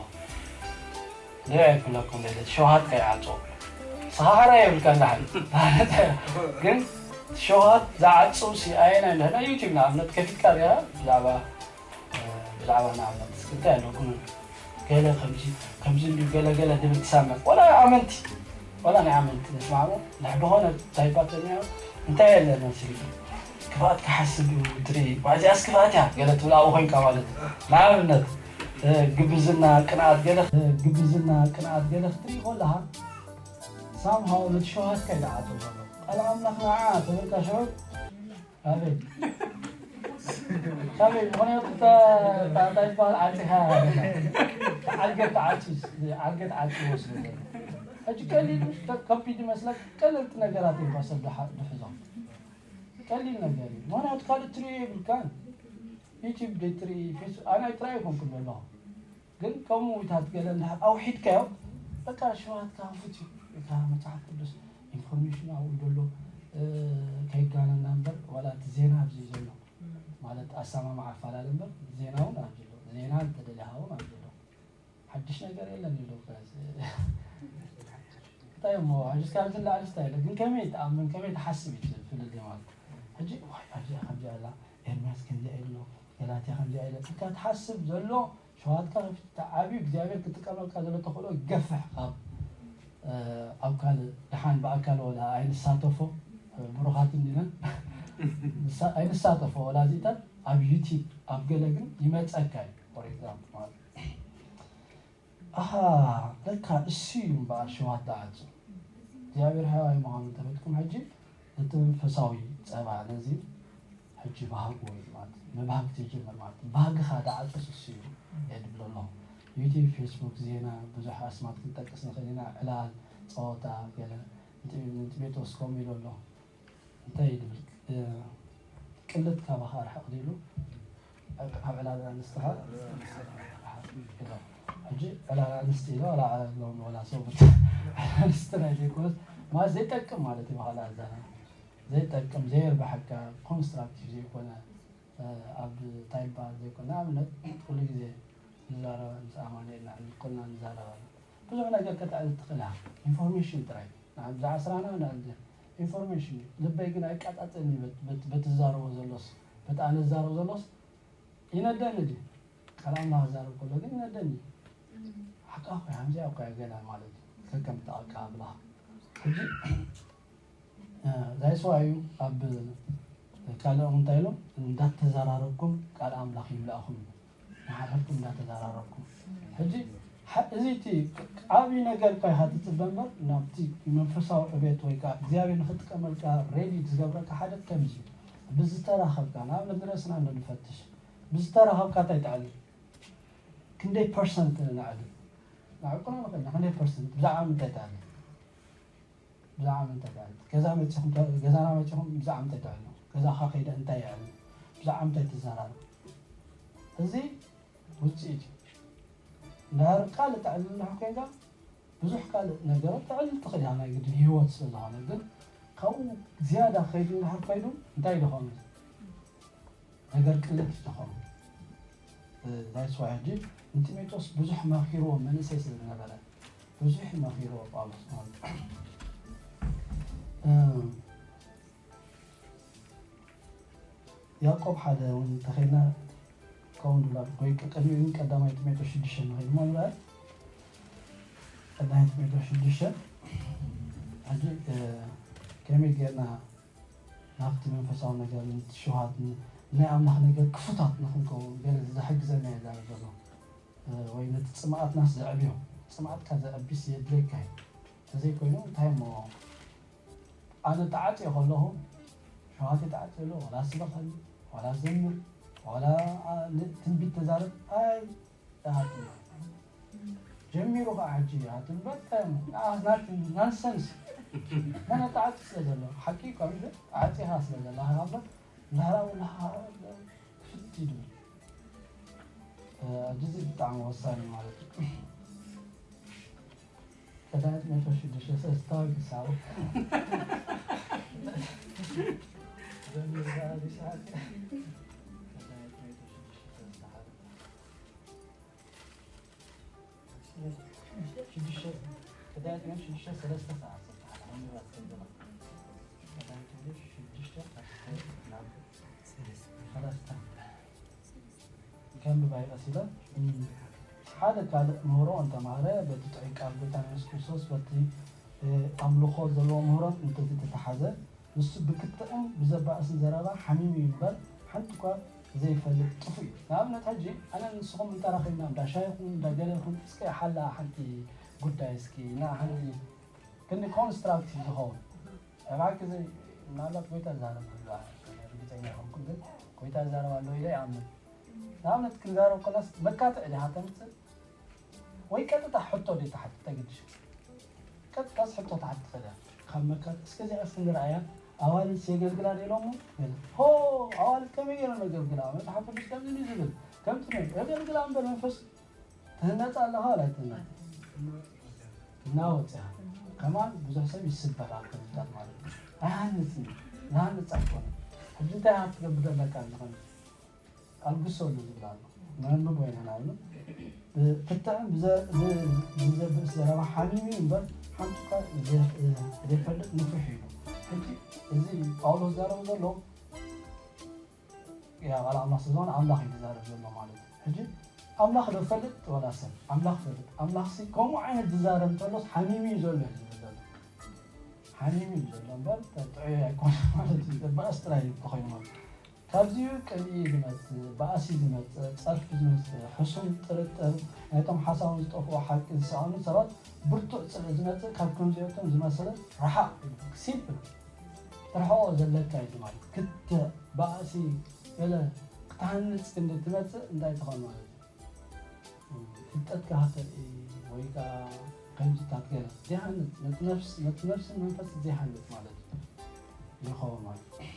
ንዕ ይብለኩም ደለ ሸውሃትካ ይዓጾ። ንስኻ ሓራ የብልካ እንዳሕል። ማለት ግን ሸውሃት ዝዓጽው ሲ ኣየናይ እንደሆነ ዩቲዩብ ንኣብነት ከፊትካ ሪኣ ብዛዕባ ብዛዕባ ንኣብነት እስኪ እንታይ ኣለኩም ገለ ከምዚ ከምዚ እንድዩ ገለ ገለ ድብል ትሰምዕ ወላ ኣመንቲ ወላ ናይ ኣመንቲ ንስማዕሞ ንሕ ብኾነ ታይፓት እኒኦ እንታይ የለ መስልኪ ክፍኣት ክሓስብ እዩ ትርኢ እዚኣስ ክፍኣት እያ ገለ ትብል ኣብኡ ኮይንካ ማለት እዩ ንኣብነት ግብዝና ቅንኣት ገለ ግብዝና ቅንኣት ገለ ክትርኢ ከለኻ ሳምሃው ነቲ ሸውሃትካ ይደዓቶ ዘሎ ቃል ኣምላኽ ንዓ ተበልካ ሽዑ ኣበይ ካበይ ምኽንያቱ እንታይ ዝበሃል ዓፂኻ ዓልገት ዓፂ ዓልገት ዓፂ ወስዶ ዘሎ ሕጂ ቀሊል ከቢድ ይመስለክ ቀለልቲ ነገራት እዮም ሰብ ድሕዞም ቀሊል ነገር እዩ ምኽንያቱ ካልእ ትሪኦ የብልካን ዩቲብ ደይ ትርኢ ፌስ ኣነ ኣይትራይ ይኮንኩ ዘለኹ ግን ከምኡ ታት ገለ እንድሕር ኣውሒድካዮ በቃ ሽዋትካ ክፉት እዩ። እታ መጽሓፍ ቅዱስ ኢንፎርሜሽን ኣብኡ ዘሎ ከይጋነና እምበር ዋላ እቲ ዜና ኣብዚ እዩ ዘሎ ማለት ኣሰማማዕ ኣፋላለ እምበር ዜና እውን ኣብዚ ኣሎ። ዜና እንተደሊኻ እውን ኣብዚ ኣሎ። ሓድሽ ነገር የለን ይብሎ። እንታይ እሞ ሕጂ ካብዚ ንላዕሊ እንታይ የለ ግን ከመይ ትኣምን ከመይ ትሓስብ እዩ ፍልልይ ማለት ሕጂ ዋይ ኣብዚ ከምዚ ኣላ ኤርምያስ ከምዚ ኢሉ ገላትያ ከምዚ ኢለ እካ ትሓስብ ዘሎ ሸዋትካ ከፊትካ ዓብዩ እግዚኣብሔር ክጥቀመልካ ዘሎ ተኽእሎ ይገፍሕ ካብ ኣብ ካልእ ደሓን ብኣካል ወላ ኣይንሳተፎ ብሩኻት እንዲነን ኣይንሳተፎ ወላ እዚታት ኣብ ዩቲብ ኣብ ገለ ግን ይመፀካ እዩ for example ማለት ኣሃ ለካ እሱ እዩ እምበኣር ሸዋት ዝዓፁ እግዚኣብሔር ሕያዋይ ምዃኑ እንተፈትኩም ሕጂ እቲ መንፈሳዊ ፀባ ነዚ ሕጂ ባህግዎ እዩ ማለት እዩ። ምብሃግ ትጅምር ማለት እዩ። ባህግኻ ዳዓፅስ እሱ እዩ እየ ድብሎ ኣለኹ። ዩቲብ፣ ፌስቡክ፣ ዜና ብዙሕ ኣስማት ክንጠቅስ ንኽእል ኢና። ዕላል፣ ፀወታ፣ ገለ ንጢ- ንጢሞቴዎስ ከምኡ ኢሉ ኣሎ። እንታይ እዩ ድብል? እ፣ ቅልት ካባኻ ርሕቕ ዲሉ ኣብ ዕላል ኣንስትኻ ሕጂ ዕላል ኣንስቲ ኢሎ ዋላ ዓለሎም ወላ ሰብት ኣንስቲ ናይ ዘይኮነስ ማለት ዘይጠቅም ማለት እዩ። በኋላ እዛ ዘይጠቅም ዘየርባሕካ ኮንስትራክቲቭ ዘይኮነ ኣብ እንታይ ይበሃል ዘይኮነ ንኣብነት ኩሉ ግዜ ንዛረባ ምስ ኣማኑኤል ንዕሊ ኩልና ንዛረባ ብዙሕ ነገር ከተዕልል ትኽእል ኢኻ። ኢንፎርሜሽን ጥራይ ብዛዕባ ስራና ንዕልል ኢንፎርሜሽን እዩ። ልበይ ግን ኣይቃጻጸን እዩ በቲ ዝዛረቦ ዘሎስ በቲ ኣነ ዝዛረብ ዘሎስ ይነደኒ ድዩ? ቃል ኣምላኽ ዝዛረብ ከሎ ግን ይነደኒ እዩ። ሓቃ እኮ እያ፣ ከምዚኣ እኮ እያ ገለ ማለት እዩ። ከከም ተቐቃ ብላ ሕጂ ዛይስዋ እዩ ኣብ ካልኦም እንታይ ኢሎም እንዳተዘራረብኩም ቃል ኣምላኽ ይምላእኹም እዩ። ንሓድሕድኩም እንዳተዘራረብኩም ሕጂ እዚ እቲ ዓብዪ ነገር እኳ ኢኻ ትፅበ እምበር ናብቲ መንፈሳዊ ዕቤት ወይ ከዓ እግዚኣብሔር ንክጥቀመልካ ሬዲ ዝገብረካ ሓደ ከምዚ ብዝተራኸብካ ንኣብነት ንርእስና እንዶ ንፈትሽ ብዝተራኸብካ እንታይ ተዕልል ክንደይ ፐርሰንት ንዕልል ንዕቅኖ ንኽእል ክንደይ ፐርሰንት ብዛዕባ ምንታይ ተዕልል ብዛዕባ ምንታይ ተዕልል ገዛ መፂኹም ገዛና መፂኹም ብዛዕባ ምንታይ ተዕልሉ ገዛኻ ከይደ እንታይ የዕልል ብዛዕባ ምንታይ ትዘራረብ እዚ ውፅኢት እዩ። እንድሕር ካልእ ተዕልል እንድሕር ኮይንካ ብዙሕ ካልእ ነገራት ተዕልል ትኽእል ኢኻ ናይ ግድን ህይወት ስለዝኾነ ግን ካብኡ ዝያዳ ከይዱ እንድሕር ከይዱ እንታይ ይደኾኑ ነገር ቅልጥ ይደኾኑ ዛይስዋ ሕጂ ንጢሞቴዎስ ብዙሕ መኺርዎ መንእሰይ ስለ ዝነበረ ብዙሕ መኺርዎ ጳውሎስ ማለት ያዕቆብ ሓደ እውን እንተኸይድና ከውን ድብላ ወይ ቀዳማይ ጢሞቴዎስ ቀዳማይ ጢሞቴዎስ ሽዱሽተ ንኸይድ እሞ ንርኣይ ቀዳማይ ጢሞቴዎስ ሽዱሽተ ሕጂ ከመይ ጌርና ናብቲ መንፈሳዊ ነገር ሽውሃት ናይ ኣምላኽ ነገር ክፉታት ንኽንከውን ገለ ዝሕግዘና እየ ዛረብ ዘሎ ወይ ነቲ ፅምኣትናስ ዘዕብዮ ፅምኣትካ ዘዕቢስ የድልየካ እዩ ተዘይኮይኑ እንታይ እሞ ኣነ ተዓፅየ ከለኹ ሸውሃት ተዓፅየ ኣሎ ዋላ ስበኸኒ ዋላ ዘምር ዋላ ትንቢት ተዛረብ ኣይ ጀሚሩ ከዓ ሕጂ ኣትንበጠም ናንሰንስ መነ ተዓፂ ስለ ዘሎ ሓቂ እኳ ተዓፂኻ ስለ ዘለኻ እምበር ምህራዊ ክፍት ይድብል ሕጂ እዚ ብጣዕሚ ወሳኒ ማለት እዩ ቀዳት መቶ ሽዱሽተ ሰስታዊ ክሳቡ ሽዱሽተ ቀዳማይ ጢሞቴዎስ ሽዱሽተ ሰለስተ ሰዓት ሰዓት ኣንብባ ትፈልጥና ቀዳማይ ጢሞቴዎስ ሽዱሽተ ካብ ሽዱሽተ ናብ ሰለስተ ከንብባ ይቐስ ኢለ ሓደ ካልእ ምህሮ እንተማህረ በቲ ጥዑይ ቃል ጎይታና የሱስ ክርስቶስ በቲ ኣምልኾ ዘለዎ ምህሮን እንተተተሓዘ ንሱ ብክትዕን ብዘባእስን ዘረባ ሓሚሙ እዩ እምበር ሓንቲ እኳ ዘይፈልጥ ጥፉእ እዩ። ንኣብነት ሕጂ ኣነ ንስኹም እንተራኺብና እንዳ ሻሂ ይኹን እንዳ ገለ ይኹን እስከ ሓላ ሓንቲ ጉዳይ እስኪ እና ሓንቲ ክንዲ ኮንስትራክቲቭ ዝኸውን ኣብዓኪ ዘይ ምናልባት ጎይታ ዝዛረብ ክህሉ ርግፀኛ ይኸውን ግን ጎይታ ዝዛረብ ኣሎ ኢለ ይኣምን። ንኣብነት ክንዛረብ ከላስ መካትዕ ዲኻ ተምፅእ ወይ ቀጥታ ሕቶ ዶ ተሓት ተግድሽ ቀጥታስ ሕቶ ተሓት ትኽእል እያ ካብ መካት እስከዚኣ እስክንርኣያ ኣዋልድስ የገልግላ ዶ ኢሎሞ ገለ ሆ ኣዋልድ ከመይ ገይረን የገልግላ መፅሓፍ ቅዱስ ከምዚ ድዩ ዝብል ከምቲ ነሩ የገልግላ እምበር መንፈስ ትህነጽ ኣለኻ ዋላ ኣይትህነጽ? እናወጽያ። ከማን ብዙሕ ሰብ ይስበር ኣብ ከምዚታት ማለት እዩ። ኣይሃንጽን እዩ። ዝሃንጽ ኣይኮነን። ሕጂ እንታይ ኢኻ ክትገብር ዘለካ ኣለኻ? ኣልግሶ ኣሎ ዝብል ኣሎ። ነንብቦ ኢና ንኣብነት። ብትዕም ብዘ-፣ ብ-፣ ብዘብእስ ዘረባ ሓሚሙ እዩ እምበር ሓንቲ እኳ ዘ-፣ ዘይፈልጥ ንፉሕ ኢሉ። ሕጂ እዚ ጳውሎስ ዘረቡ ዘሎ ያ ቃል ኣምላኽ ስለ ዝኾነ ኣምላኽ እዩ ዝዛረብ ዘሎ ማለት እዩ። ሕጂ ኣምላኽ ዶ ፈልጥ ወላ ሰብ? ኣምላኽ ፈልጥ። ኣምላኽሲ ከምኡ ዓይነት ዝዛረብ እንተሎስ ሓሚሙ እዩ ዘሎ እዩ ዝብል ዘሎ። ሓሚሙ እዩ ዘሎ እምበር ጥዑይ ኣይኮነ ማለት እዩ። በእስ ጥራይ እዩ ተኾይኑ ማለት እዩ። ካብዚኡ ቅንኢ ዝመጽእ፣ ባእሲ ዝመጽእ፣ ጸርፊ ዝመጽእ፣ ሕሱም ጥርጥር፣ ናይቶም ሓሳቦም ዝጠፍኡ ሓቂ ዝሰኣኑ ሰባት ብርቱዕ ጽልኢ ዝመጽእ ካብ ከምዚኦቶም ዝመሰለ ረሓቕ ኢሉ። ሲምፕል። ትርሕቆ ዘለካ እዩ ማለት። ክተ-፣ ባእሲ ገለ ክትሃንጽ ክንዲ ትመጽእ እንታይ ትኾን ማለት እዩ? ፍልጠትካ ከተርኢ ወይ ከኣ ከምዚታት ገለ ዘይሃንጽ፣ ነቲ ነፍስ፣ ነቲ ነፍስን መንፈስ ዘይሃንጽ ማለት እዩ። ይኸውን ማለት እዩ።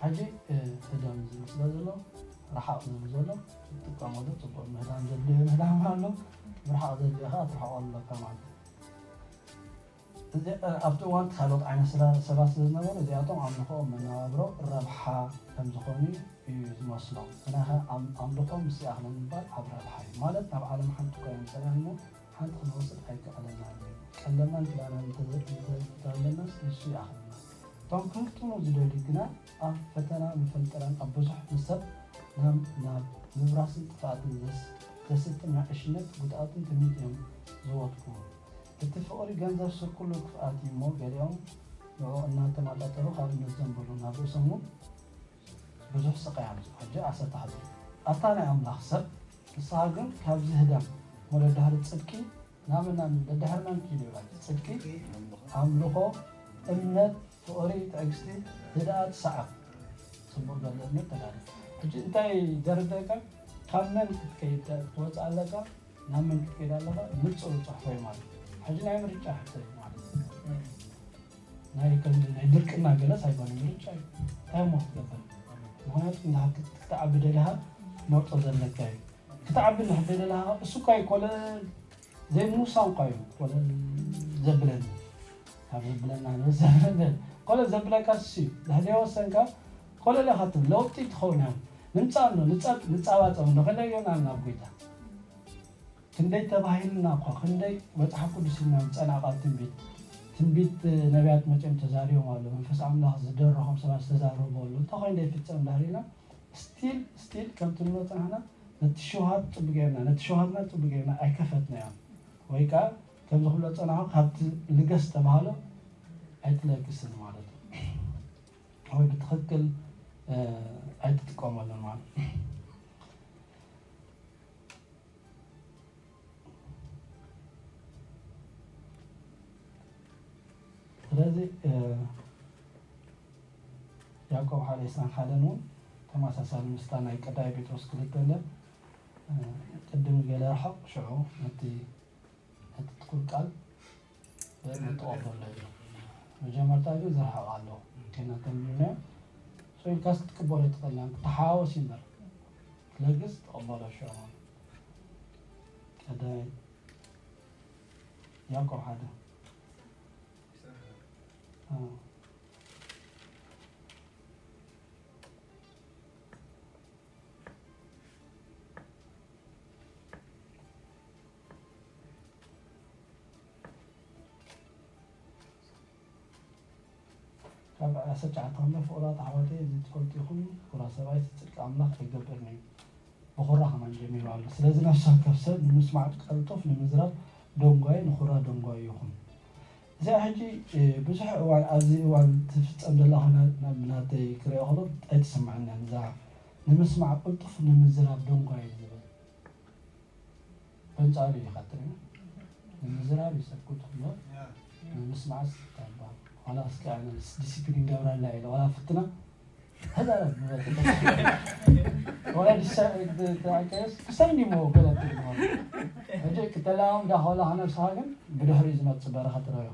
ሕጂ፣ እ፣ ህዳም ዝብል ስለ ዘሎ፣ ረሓቕ ዝብል ዘሎ፣ ትጥቀመሉ ጽቡቕ። ምህዳም ዘድልዮ ምህዳም ኣሎ፣ ምርሓቕ ዘድልዮ ከኣ ትርሕቆ ኣለካ ማለት እዩ። እዚ፣ እ፣ ኣብቲ እዋን ካልኦት ዓይነት ስራ-፣ ሰባት ስለ ዝነበሩ፣ እዚኣቶም ኣምልኾኦም መነባብሮ ረብሓ ከም ዝኾኑ እዩ ዝመስሎም። ግና ከ ኣም-፣ ኣምልኾ ምስ ይኣኽለኒ ምባል ኣብ ረብሓ እዩ። ማለት ናብ ዓለም ሓንቲ እኳ እዮም ጸኒሖም እሞ ሓንቲ ክንወስድ ኣይከኣለናን እዩ። ቀለብናን ክዳናን እንተ-፣ እንተ-፣ እንተሃለናስ ንሱ ይኣኽለና። እቶም ክህብትሙ ዝደልዩ ግና ኣብ ፈተና መፈንጠራን ኣብ ብዙሕ ንሰብ ናብ፣ ናብ ምብራስን ጥፍኣትን ዘስ-፣ ዘስጥም ናይ ዕሽነት ጉድኣትን ትምኒት እዮም ዝወድቁ። እቲ ፍቕሪ ገንዘብ ስር ኩሉ ክፍኣት እዩ እሞ ገሊኦም ንዕኡ እናተመጣጠሩ ካብ እምነት ዘንበሉ ናብ ርእሶም እውን ብዙሕ ስቓይ ኣምጽኡ። ሕጂ ኣሰታ ሕዚ ኣታ ናይ ኣምላኽ ሰብ ንስኻ ግን ካብዚ ህዳም ወደ ድሕሪ ጽድቂ ናበይ ናበይ ደድሕሪ መን ኪዱ ይብላ? ጽድቂ፣ ኣምልኾ፣ እምነት፣ ፍቕሪ፣ ትዕግስቲ፣ ህድኣት፣ ሰዓት። ጽቡቕ ዘሎ እምነት ተጋደል። ሕጂ እንታይ ደርደካ? ካብ መን ክትከይድ ክትወጽእ ኣለካ? ናብ መን ክትከይድ ኣለኻ? ንጹር ጽሑፎ እዩ ማለት እዩ። ሕጂ ናይ ምርጫ ሕቶ እዩ ማለት እዩ። ናይ ከም ናይ ድርቅና ገለስ ኣይኮነን፣ ምርጫ እዩ። እንታይ እሞ ክትገብር? ምኽንያቱ እንድሕር ክት-፣ ክትዓቢ ደሊኻ መርጦ ዘለካ እዩ። ክትዓቢ እንድሕር ደሊኻ እሱ እኳ እዩ ኮለል ዘይምውሳን እኳ እዩ ኮለል ዘብለኒ። ካብ ዘብለና ንብስ ዘብለኒ። ኮለል ዘብለካ እሱ እዩ። ድሕር ዘይወሰንካ ኮለል ኢኻ ትብል። ለውጢ ትኸውን እያ። ንምጻእ ኣሎ፣ ንጸብ-፣ ንጻባጸብ ኣሎ። ክንደይ ጌርና ናብ ጎይታ? ክንደይ ተባሂልና እኳ፣ ክንደይ መጽሓፍ ቅዱስ ኢልና ዝጸንዐ ቃል ትንቢት፣ ትንቢት ነቢያት መጺኦም ተዛሪቦም ኣሎ። መንፈስ ኣምላኽ ዝደረኾም ሰባት ዝተዛረቡ ኣሎ። እንተኾይኑ ዘይፍጸም እንድሕር ኢልና፣ ስቲል፣ ስቲል ከምቲ ንብሎ ጸናሕና፣ ነቲ ሽውሃት ጽቡቅ ጌርና፣ ነቲ ሽውሃትና ጽቡቅ ጌርና ኣይከፈትናዮን። ወይ ከኣ ከምዚ ክብሎ ጸናሑ፣ ካብቲ ልገስ ዝተባህሎ ኣይትለግስን ማለት እዩ። ወይ ብትኽክል፣ እ፣ ኣይትጥቀመሉን ማለት እዩ። ስለዚ፣ እ፣ ያዕቆብ ሓደ ዕስራን ሓደን እውን ተመሳሳሊ ምስታ ናይ ቀዳማይ ጴጥሮስ ክልተ እንድያ፣ እ፣ ቅድም ገለ ርሓቕ፣ ሽዑ ነቲ፣ ነቲ ትኩል ቃል ብእምነት ተቐበሎ እዩ። መጀመርታ ግን ዝርሕቕ ኣሎ። ከና ተንቢብናዮ። So ኢልካስ ክትቅበሎ ትኽእል ኢና። ክትሓዋወስ እዩ እምበር። ስለግስ ተቐበሎ ሽዑ። ቀዳማይ ያዕቆብ ሓደ። ኣዎ። ካብ ዓሰርተ ትሽዓተ ከም ፍቑራት ኣሕዋተይ፣ እዚ ትፈልጡ ኢኹም፣ ኩራ ሰብኣይ ጽድቂ ኣምላኽ ኣይገብርን እዩ። ብኹራ ከማን ጀሚሩ ኣሎ። ስለዚ ነፍሲ ወከፍ ሰብ ንምስማዕ ቀልጡፍ፣ ንምዝራብ ደንጓዪ፣ ንኹራ ደንጓዪ ይኹን። እዚኣ ሕጂ፣ እ፣ ብዙሕ እዋን፣ ኣብዚ እዋን ትፍጸም ዘላ ኾነ ናብ ናተይ ክሪኦ ከሎ ኣይትስምዓንን እያ። እዛ ንምስማዕ ቅልጡፍ፣ ንምዝራብ ደንጓዪ ዝብል በንጻሩ እዩ። ካትሪና ንምዝራብ እዩ ሰብ ቅልጡፍ እምበር ንምስማዕስ እንታይ ይበሃል? ዋላ እስኪ ኣነ ዲሲፕሊን ገብረላ ኢለ ዋላ ፍትና ተዛረብ ንበል። ወላ ዲሳ-፣ ድ-፣ ድ-፣ ክሳብ እንዲሞ ገለ ትብል ማለት። ሕጂ ክተላዎም ዳኸላ ነብስኻ ግን ብድሕሪኡ ዝመጽእ በረኸት ርኣዮ።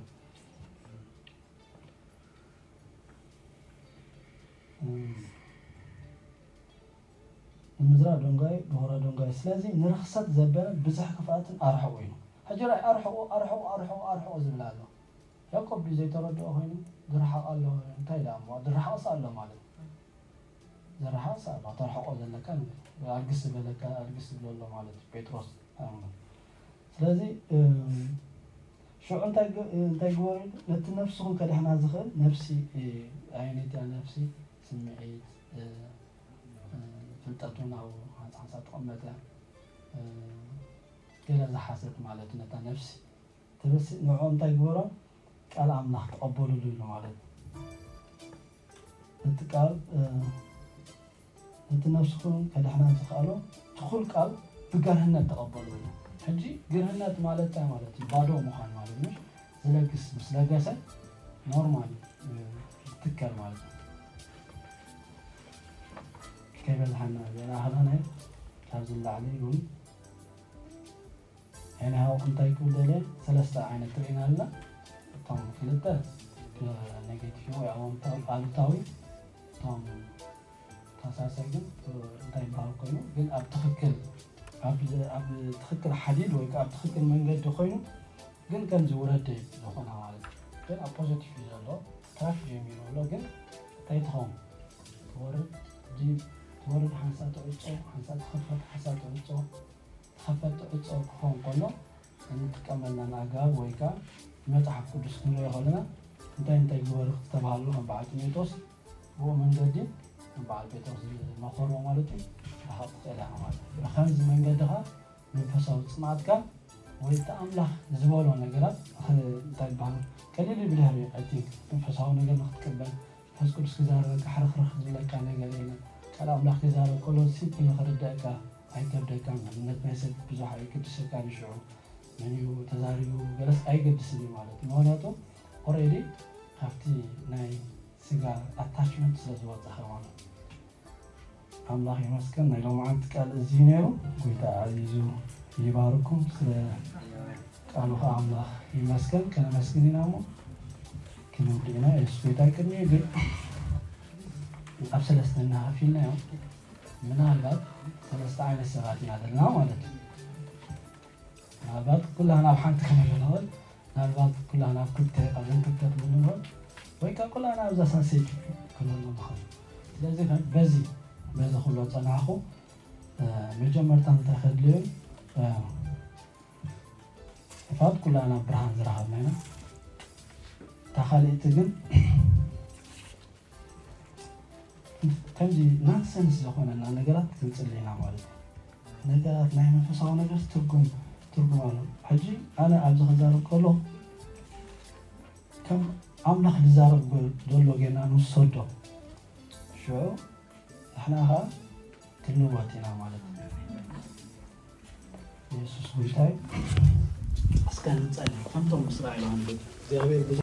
እም። ንምዝራእ ደንጓዩ፣ ድኹራ ደንጓዩ። ስለዚ ንርኽሰት ዘበለ ብዙሕ ክፍኣትን ኣርሕቑ እዩ። ሕጂ ራይ ኣርሕቑ፣ ኣርሕቑ፣ ኣርሕቑ፣ ኣርሕቑ ዝብል ኣሎ። ያዕቆብ ድዩ ዘይተረድኦ ኮይኑ ዝረሓቕ ኣሎ? እንታይ ደኣ እሞ ዝረሓቕስ ኣሎ ማለት እዩ። ዝረሓቕስ ኣሎ፣ ተርሕቆ ዘለካ ንብል። ኣልግስ ዝበለካ፣ ኣልግስ ዝብሎ ኣሎ ማለት እዩ ጴጥሮስ። ኣሜን። ስለዚ፣ እም፣ ሽዑ እንታይ ግ-፣ እንታይ ግበሩ? ነቲ ነፍስኹም ከድሕና ዝኽእል ነፍሲ፣ እ፣ ኣየነይቲ እያ ነፍሲ? ስምዒት፣ እ፣ እ፣ ፍልጠት እውን ኣብኡ ሓንሳ ሓንሳ ትቕመጥ እያ። እ፣ ገለ ዝሓሰት ማለት ነታ ነፍሲ ትብሲ ንዕኦም እንታይ ግበሮም? ቃል ኣምላኽ ተቐበሉሉ ኢሉ ማለት እዩ። እቲ ቃል፣ እ፣ ነቲ ነፍስኹም ከድሕና ዝኸኣሎ ትኹል ቃል ብገርህነት ተቐበሉ ኢሉ። ሕጂ ግርህነት ማለት እንታይ ማለት እዩ? ባዶ ምዃን ማለት እዩ። ዝለግስ ምስ ለገሰ ኖርማል፣ እ፣ ትከል ማለት እዩ። ከይበዝሓና ዘላህላናይ ካብዚ ንላዕሊ እውን ኤኒሃው እንታይ ክብል ደልየ፣ ሰለስተ ዓይነት ርኢና ኣለና። እቶም ክልተ ኔጌቲቭ ወይ ኣወንታዊ፣ ኣሉታዊ፣ እቶም ተሳሳይ ግን እንታይ ይበሃል ኮይኑ፣ ግን ኣብ ትኽክል፣ ኣብ፣ ኣብ ትኽክል ሓዲድ ወይ ኣብ ትኽክል መንገዲ ኮይኑ ግን ከምዚ ውረድ ዝኾነ ማለት እዩ። ግን ኣብ ፖዘቲቭ እዩ ዘሎ፣ ትራክ ጀሚሩ ኣሎ። ግን እንታይ ትኸውን? ትወርድ፣ ዲብ፣ ትወርድ ሓንሳ ትዕጾ፣ ሓንሳ ትኸፈት፣ ሓንሳ ትዕጾ፣ ተኸፈት ትዕጾ ክኸውን ከሎ እንጥቀመልና ኣገባብ ወይ ከዓ መጽሓፍ ቅዱስ ክንሪኦ ከለና እንታይ እንታይ ግበሩ ዝተባሃሉ ከም በዓል ጢሞቴዎስ ብኡ መንገዲ ከም በዓል ጴጥሮስ ዝመኸርዎ ማለት እዩ። ረሃቕ ትኽእል ኢኻ ማለት እዩ። ብኸምዚ መንገዲ ኸዓ መንፈሳዊ ጽምኣትካ ወይ እቲ ኣምላኽ ዝበሎ ነገራት ኽ-፣ እንታይ ይበሃል ቀሊል እዩ ብድሕሪ፣ I think፣ መንፈሳዊ ነገር ንክትቅበል መንፈስ ቅዱስ ክዛረበካ ሕርኽርኽ ዝብለካ ነገር የለን። ቃል ኣምላኽ ክዛረብ ከሎ ሲምፕል ንኽርደእካ ኣይከብደካን። መንነት ናይ ሰብ ብዙሕ ኣይቅድሰካን እዩ። ሽዑ መን እዩ ተዛሪቡ ገለስ ኣይገድስን እዩ ማለት እዩ። ምኽንያቱ ኦልሬዲ ካብቲ ናይ ስጋ ኣታችመንት ስለ ዝወጻኻ ማለት እዩ። ኣምላኽ ይመስገን፣ ናይ ሎማዓንቲ ቃል እዚ እዩ ነይሩ። ጎይታ ኣዚዙ ይባርኩም። ስለ ቃሉ ኸዓ ኣምላኽ ይመስገን። ከነመስግን ኢና እሞ ክንውድእ ኢና። የሱስ ጎይታ እዩ። ቅድሚኡ ግን ኣብ ሰለስተ እናኸፊልናዮ፣ ምናልባት ሰለስተ ዓይነት ሰባት ኢና ዘለና ማለት እዩ። ምናልባት ኩላህና ኣብ ሓንቲ ክንብል ንኽእል፣ ምናልባት ኩላህና ኣብ ክልተ፣ ኣብዘን ክልተ ክንብል ንኽእል፣ ወይ ከዓ ኩላህና ኣብዛ ሳሰይቲ ክንህሉ ንኽእል። ስለዚ ከ-፣ በዚ፣ በዚ ኩሎ ጸናሕኹ፣ እ፣ መጀመርታ እንታይ ከድልዮ እዩ? እ፣ ጥፋት ኩላህና ብርሃን ዝረኸብና ኢና። እታ ካልእቲ ግን ከምዚ ናንሰንስ ዝኾነና ነገራት ክንጽሊ ኢና ማለት እዩ። ነገራት ናይ መንፈሳዊ ነገር ትርጉም፣ ትርጉም ኣሎ። ሕጂ ኣነ ኣብዚ ክዛረብ ከሎ ከም ኣምላኽ ዝዛረብ ዘሎ ጌና ንውሰዶ። ሽዑ ንሕና ኸዓ ክንልወጥ ኢና ማለት እዩ። የሱስ ጎይታ እዩ። እስከ ንጸሊ። ከምቶም እስራኤላውያን ግን እግዚኣብሔር ብዙ